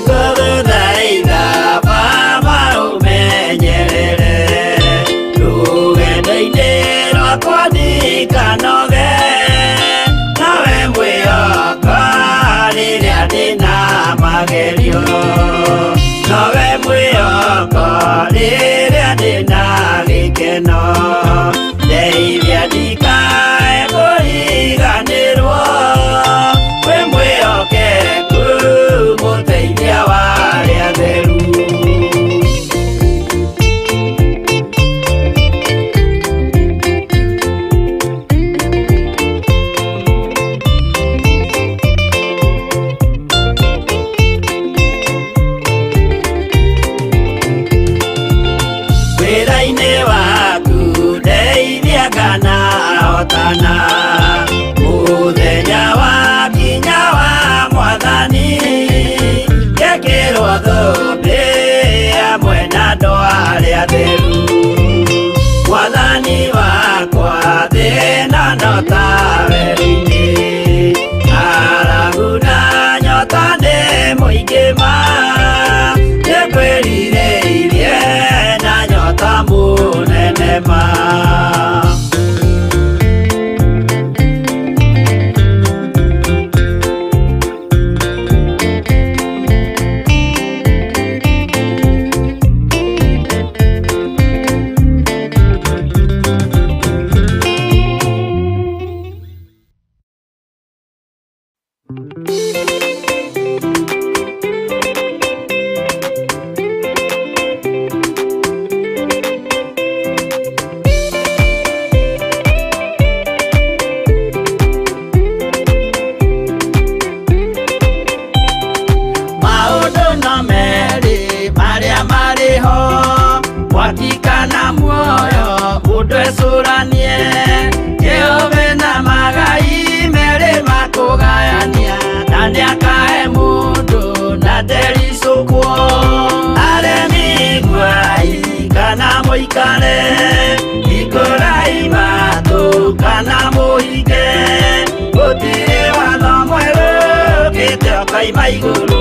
Nĩngũgũthaitha Baba ũmenyerere rũgendo-inĩ rwakwa ndikae kũigana mũthenya wa kinya wa mwathani ngekĩrwo thũmbĩ hamwe na andũ arĩa atheru mwathani wakwa thĩna no ta werũ-inĩ ng'aragu na nyota nĩ mũingĩ ma nĩngwĩrirĩirie na nyota mũnene ma. Maũndũ no merĩ marĩa marĩ ho mwaki kana muoyo mũndũ ecũranie Jehova na magai merĩ makũgayania na nĩakahe mũndũ na ndericũkwo aremi iguai kana mũikare ikũrai matũ kana mũhinge gũtirĩ watho mwerũ ũkĩte ũkoima igũrũ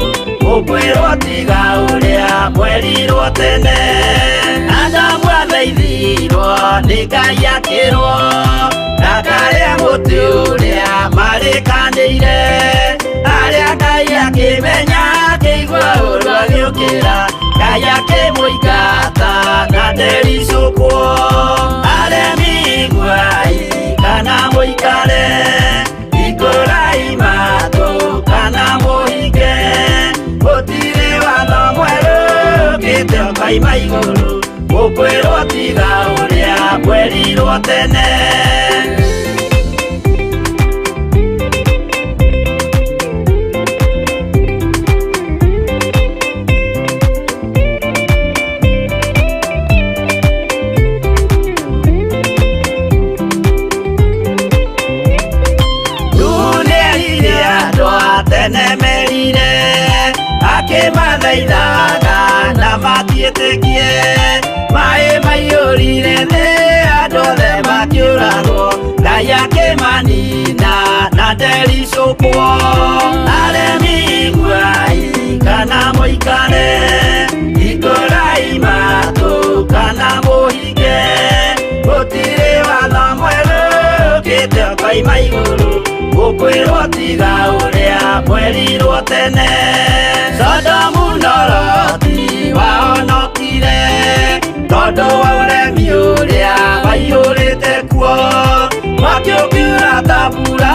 ũkwĩrwo tiga ũrĩa mwerirwo tene Adamu athaithirwo nĩ Ngai akĩrwo ndakarĩe mũtĩ ũrĩa marĩkanĩire arĩa Ngai akĩmenya akĩigua ũru agĩũkĩra Ngai akĩmũingata na ndericũkwo aremi iguai kana mũikare ikũrai matũ kana mũhinge gũtirĩ watho mwerũ ũkĩte ũkoima igũrũ ũkwĩrwo tiga ũrĩa mwerirwo tene. Nĩerire andũ a tene merire akĩmathaithaga na matiĩtĩkie maĩ maiyũrire thĩ andũ othe makĩũragwo Ngai akĩmanina na ndericũkwo aremi iguai kana mũikare ikũrai matũ kana mũhinge gũtirĩ watho mwerũ ũkĩte ũkoima igũrũ ũkwĩrwo tiga ũrĩa mwerirwo tene Sodomu na Loti wahonokire tondũ wa ũremi ũrĩa waiyũrĩte kuo mwaki ũkiura ta mbura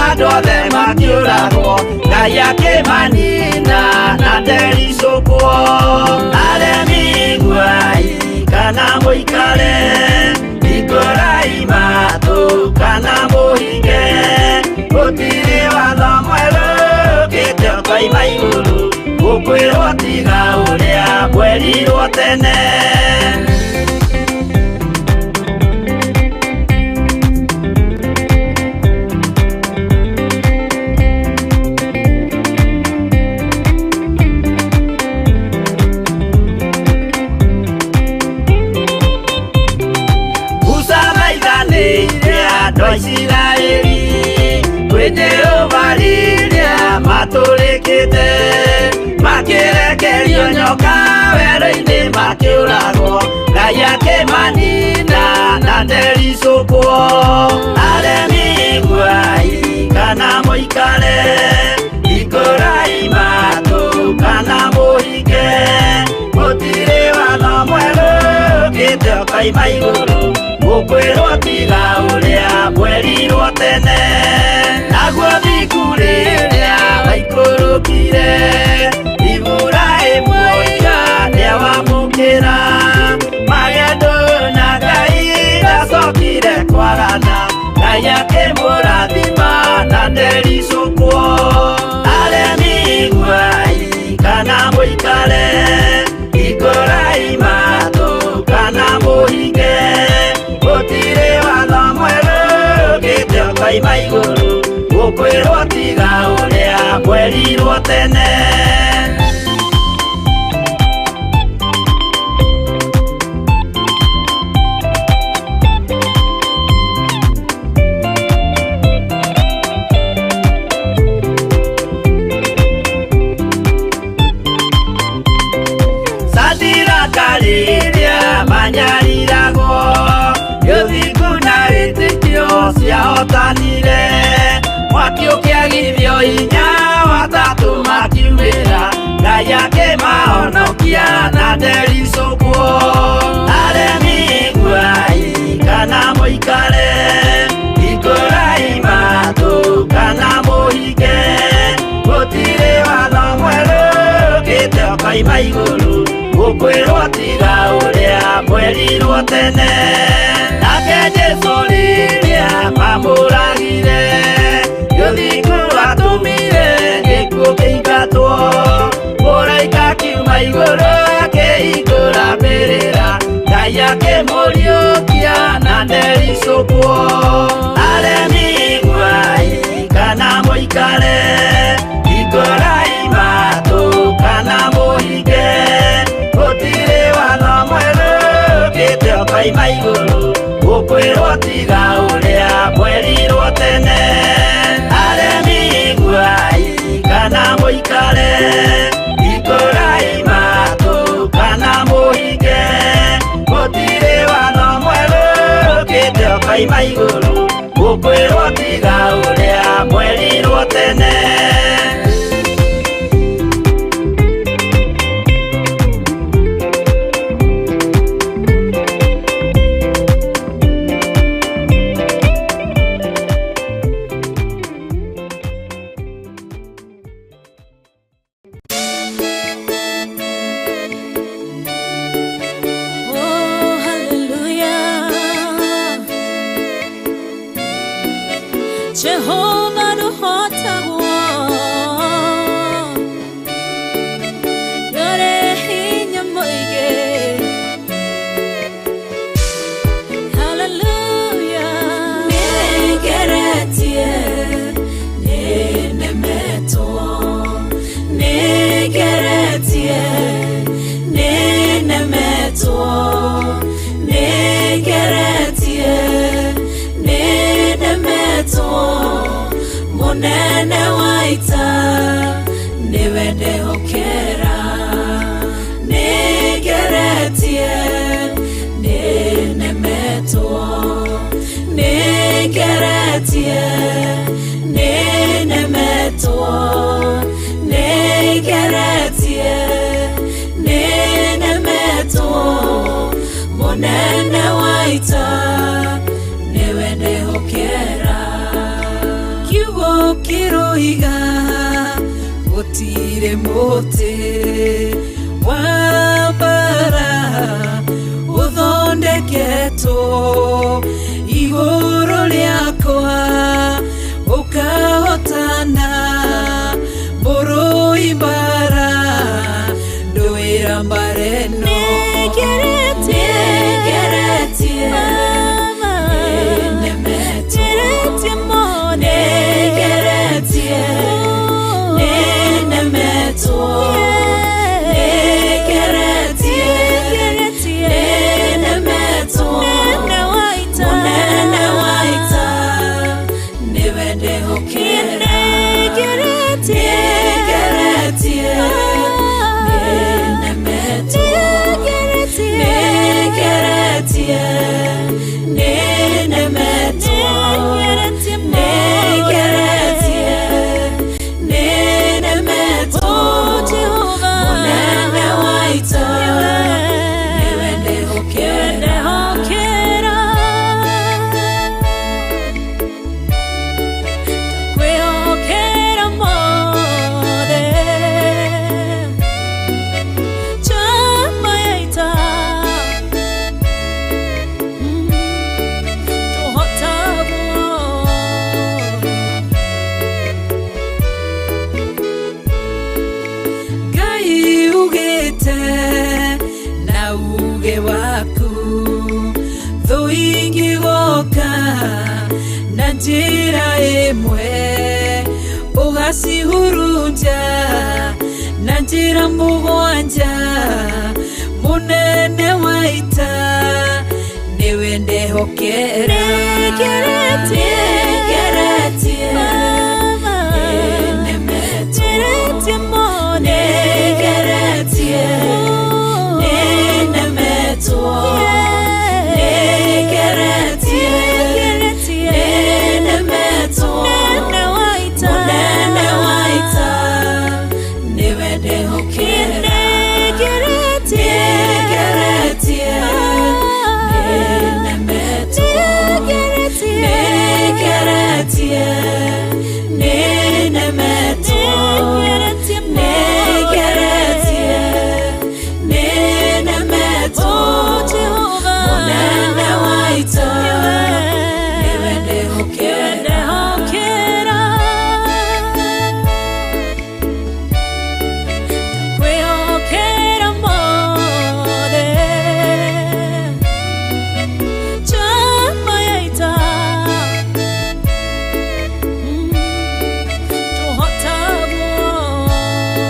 andũ othe makĩũragwo Ngai akĩmanina na ndericũkwo aremi iguai kana mũikare ikũrai matũ kana mũhinge gũtirĩ watho mwerũ ũkĩte ũkoima igũrũ ũkwĩrwo tiga ũrĩa mwerirwo tene. Musa thaithanĩire andũ a Isiraeli kwĩ Jehova rĩrĩa matũrĩkĩte makĩrekerio nyoka werũ-inĩ makĩũragwo Ngai akĩmanina na ndericũkwo aremi iguai kana mũikare ikũrai matũ kana mũhinge gũtirĩ watho mwerũ ũkĩte ũkoima igũrũ ũkwĩrwo tiga ũrĩa mwerirwo tene naguo thiku rĩrĩa waikũrũkire Iburahĩmu oiga nĩawamũkĩra magendo na Ngai ndacokire kwarana Ngai akĩmũrathima na ndericũkwo aremi iguai kana mũikare ikũrai matũ kana mũhinge gũtirĩ watho mwerũ ũkĩte ũkaima igũrũ gũkwĩrwo tiga ũrĩa mwerirwo tene. Rĩrĩa manyariragwo gĩthingu na wĩtĩkio ciahotanire mwaki ũkĩagithio hinya watatũ makiumĩra Ngai akĩmahonokia na ndericũkwo. Aremi iguai kana mũikare hingũrai matũ kana mũhinge gũtirĩ watho mwerũ ũkĩte ũkoima igũrũ gũkwĩrwo tiga ũrĩa mwerirwo tene. Nake Jesũ rĩrĩa mamũragire gĩthingu atũmire gĩkuũ kĩingatwo mũraika akiuma igũrũ akĩhingũra mbĩrĩra Ngai akĩmũriũkia na ndericũkwo. Aremi iguai kana mũikare hingũrai matũ kana mũhinge gũtirĩ watho mwerũ ũkĩte ũkoima igũrũ gũkwĩrwo tiga ũrĩa mwerirwo tene. Aremi iguai kana mũikare hingũrai matũ kana mũhinge gũtirĩ watho mwerũ ũkĩte ũkoima igũrũ gũkwĩrwo tiga ũrĩa mwerirwo tene. Oh, hallelujah. Jehovah nũhotagwo Nĩũrĩ hinya mũingĩ. Hallelujah. Nĩngeretie, nĩnemetwo. Nĩngeretie, nĩnemetwo. Nĩngeretie, nĩnemetwo. Mũnene wa ita nĩwe ndehokera. Nĩngeretie, nĩnemetwo. Nĩngeretie, nĩnemetwo. Nĩngeretie, nĩnemetwo. Mũnene wa ita nĩwe ndehokera. Kiugo kĩroiga gũtirĩ mũtĩ wa mbara ũthondeketwo igũrũ rĩakwa ũkahotana mũrũi mbara ndũĩra mbara ĩno. Nĩngeretie, nĩnemetwo. Nĩngeretie, nĩnemetwo. Nĩngeretie, nĩnemetwo. Njĩra ĩmwe ũgacihurunja na njĩra mũgwanja, mũnene wa ita nĩwe ndehokera. Nĩngeretie, nĩnemetwo, nĩngeretie, nĩnemetwo, nĩngeretie, nĩnemetwo, mũnene wa ita nĩwe ndehokera. Nĩngeretie, nĩnemetwo, nĩngeretie.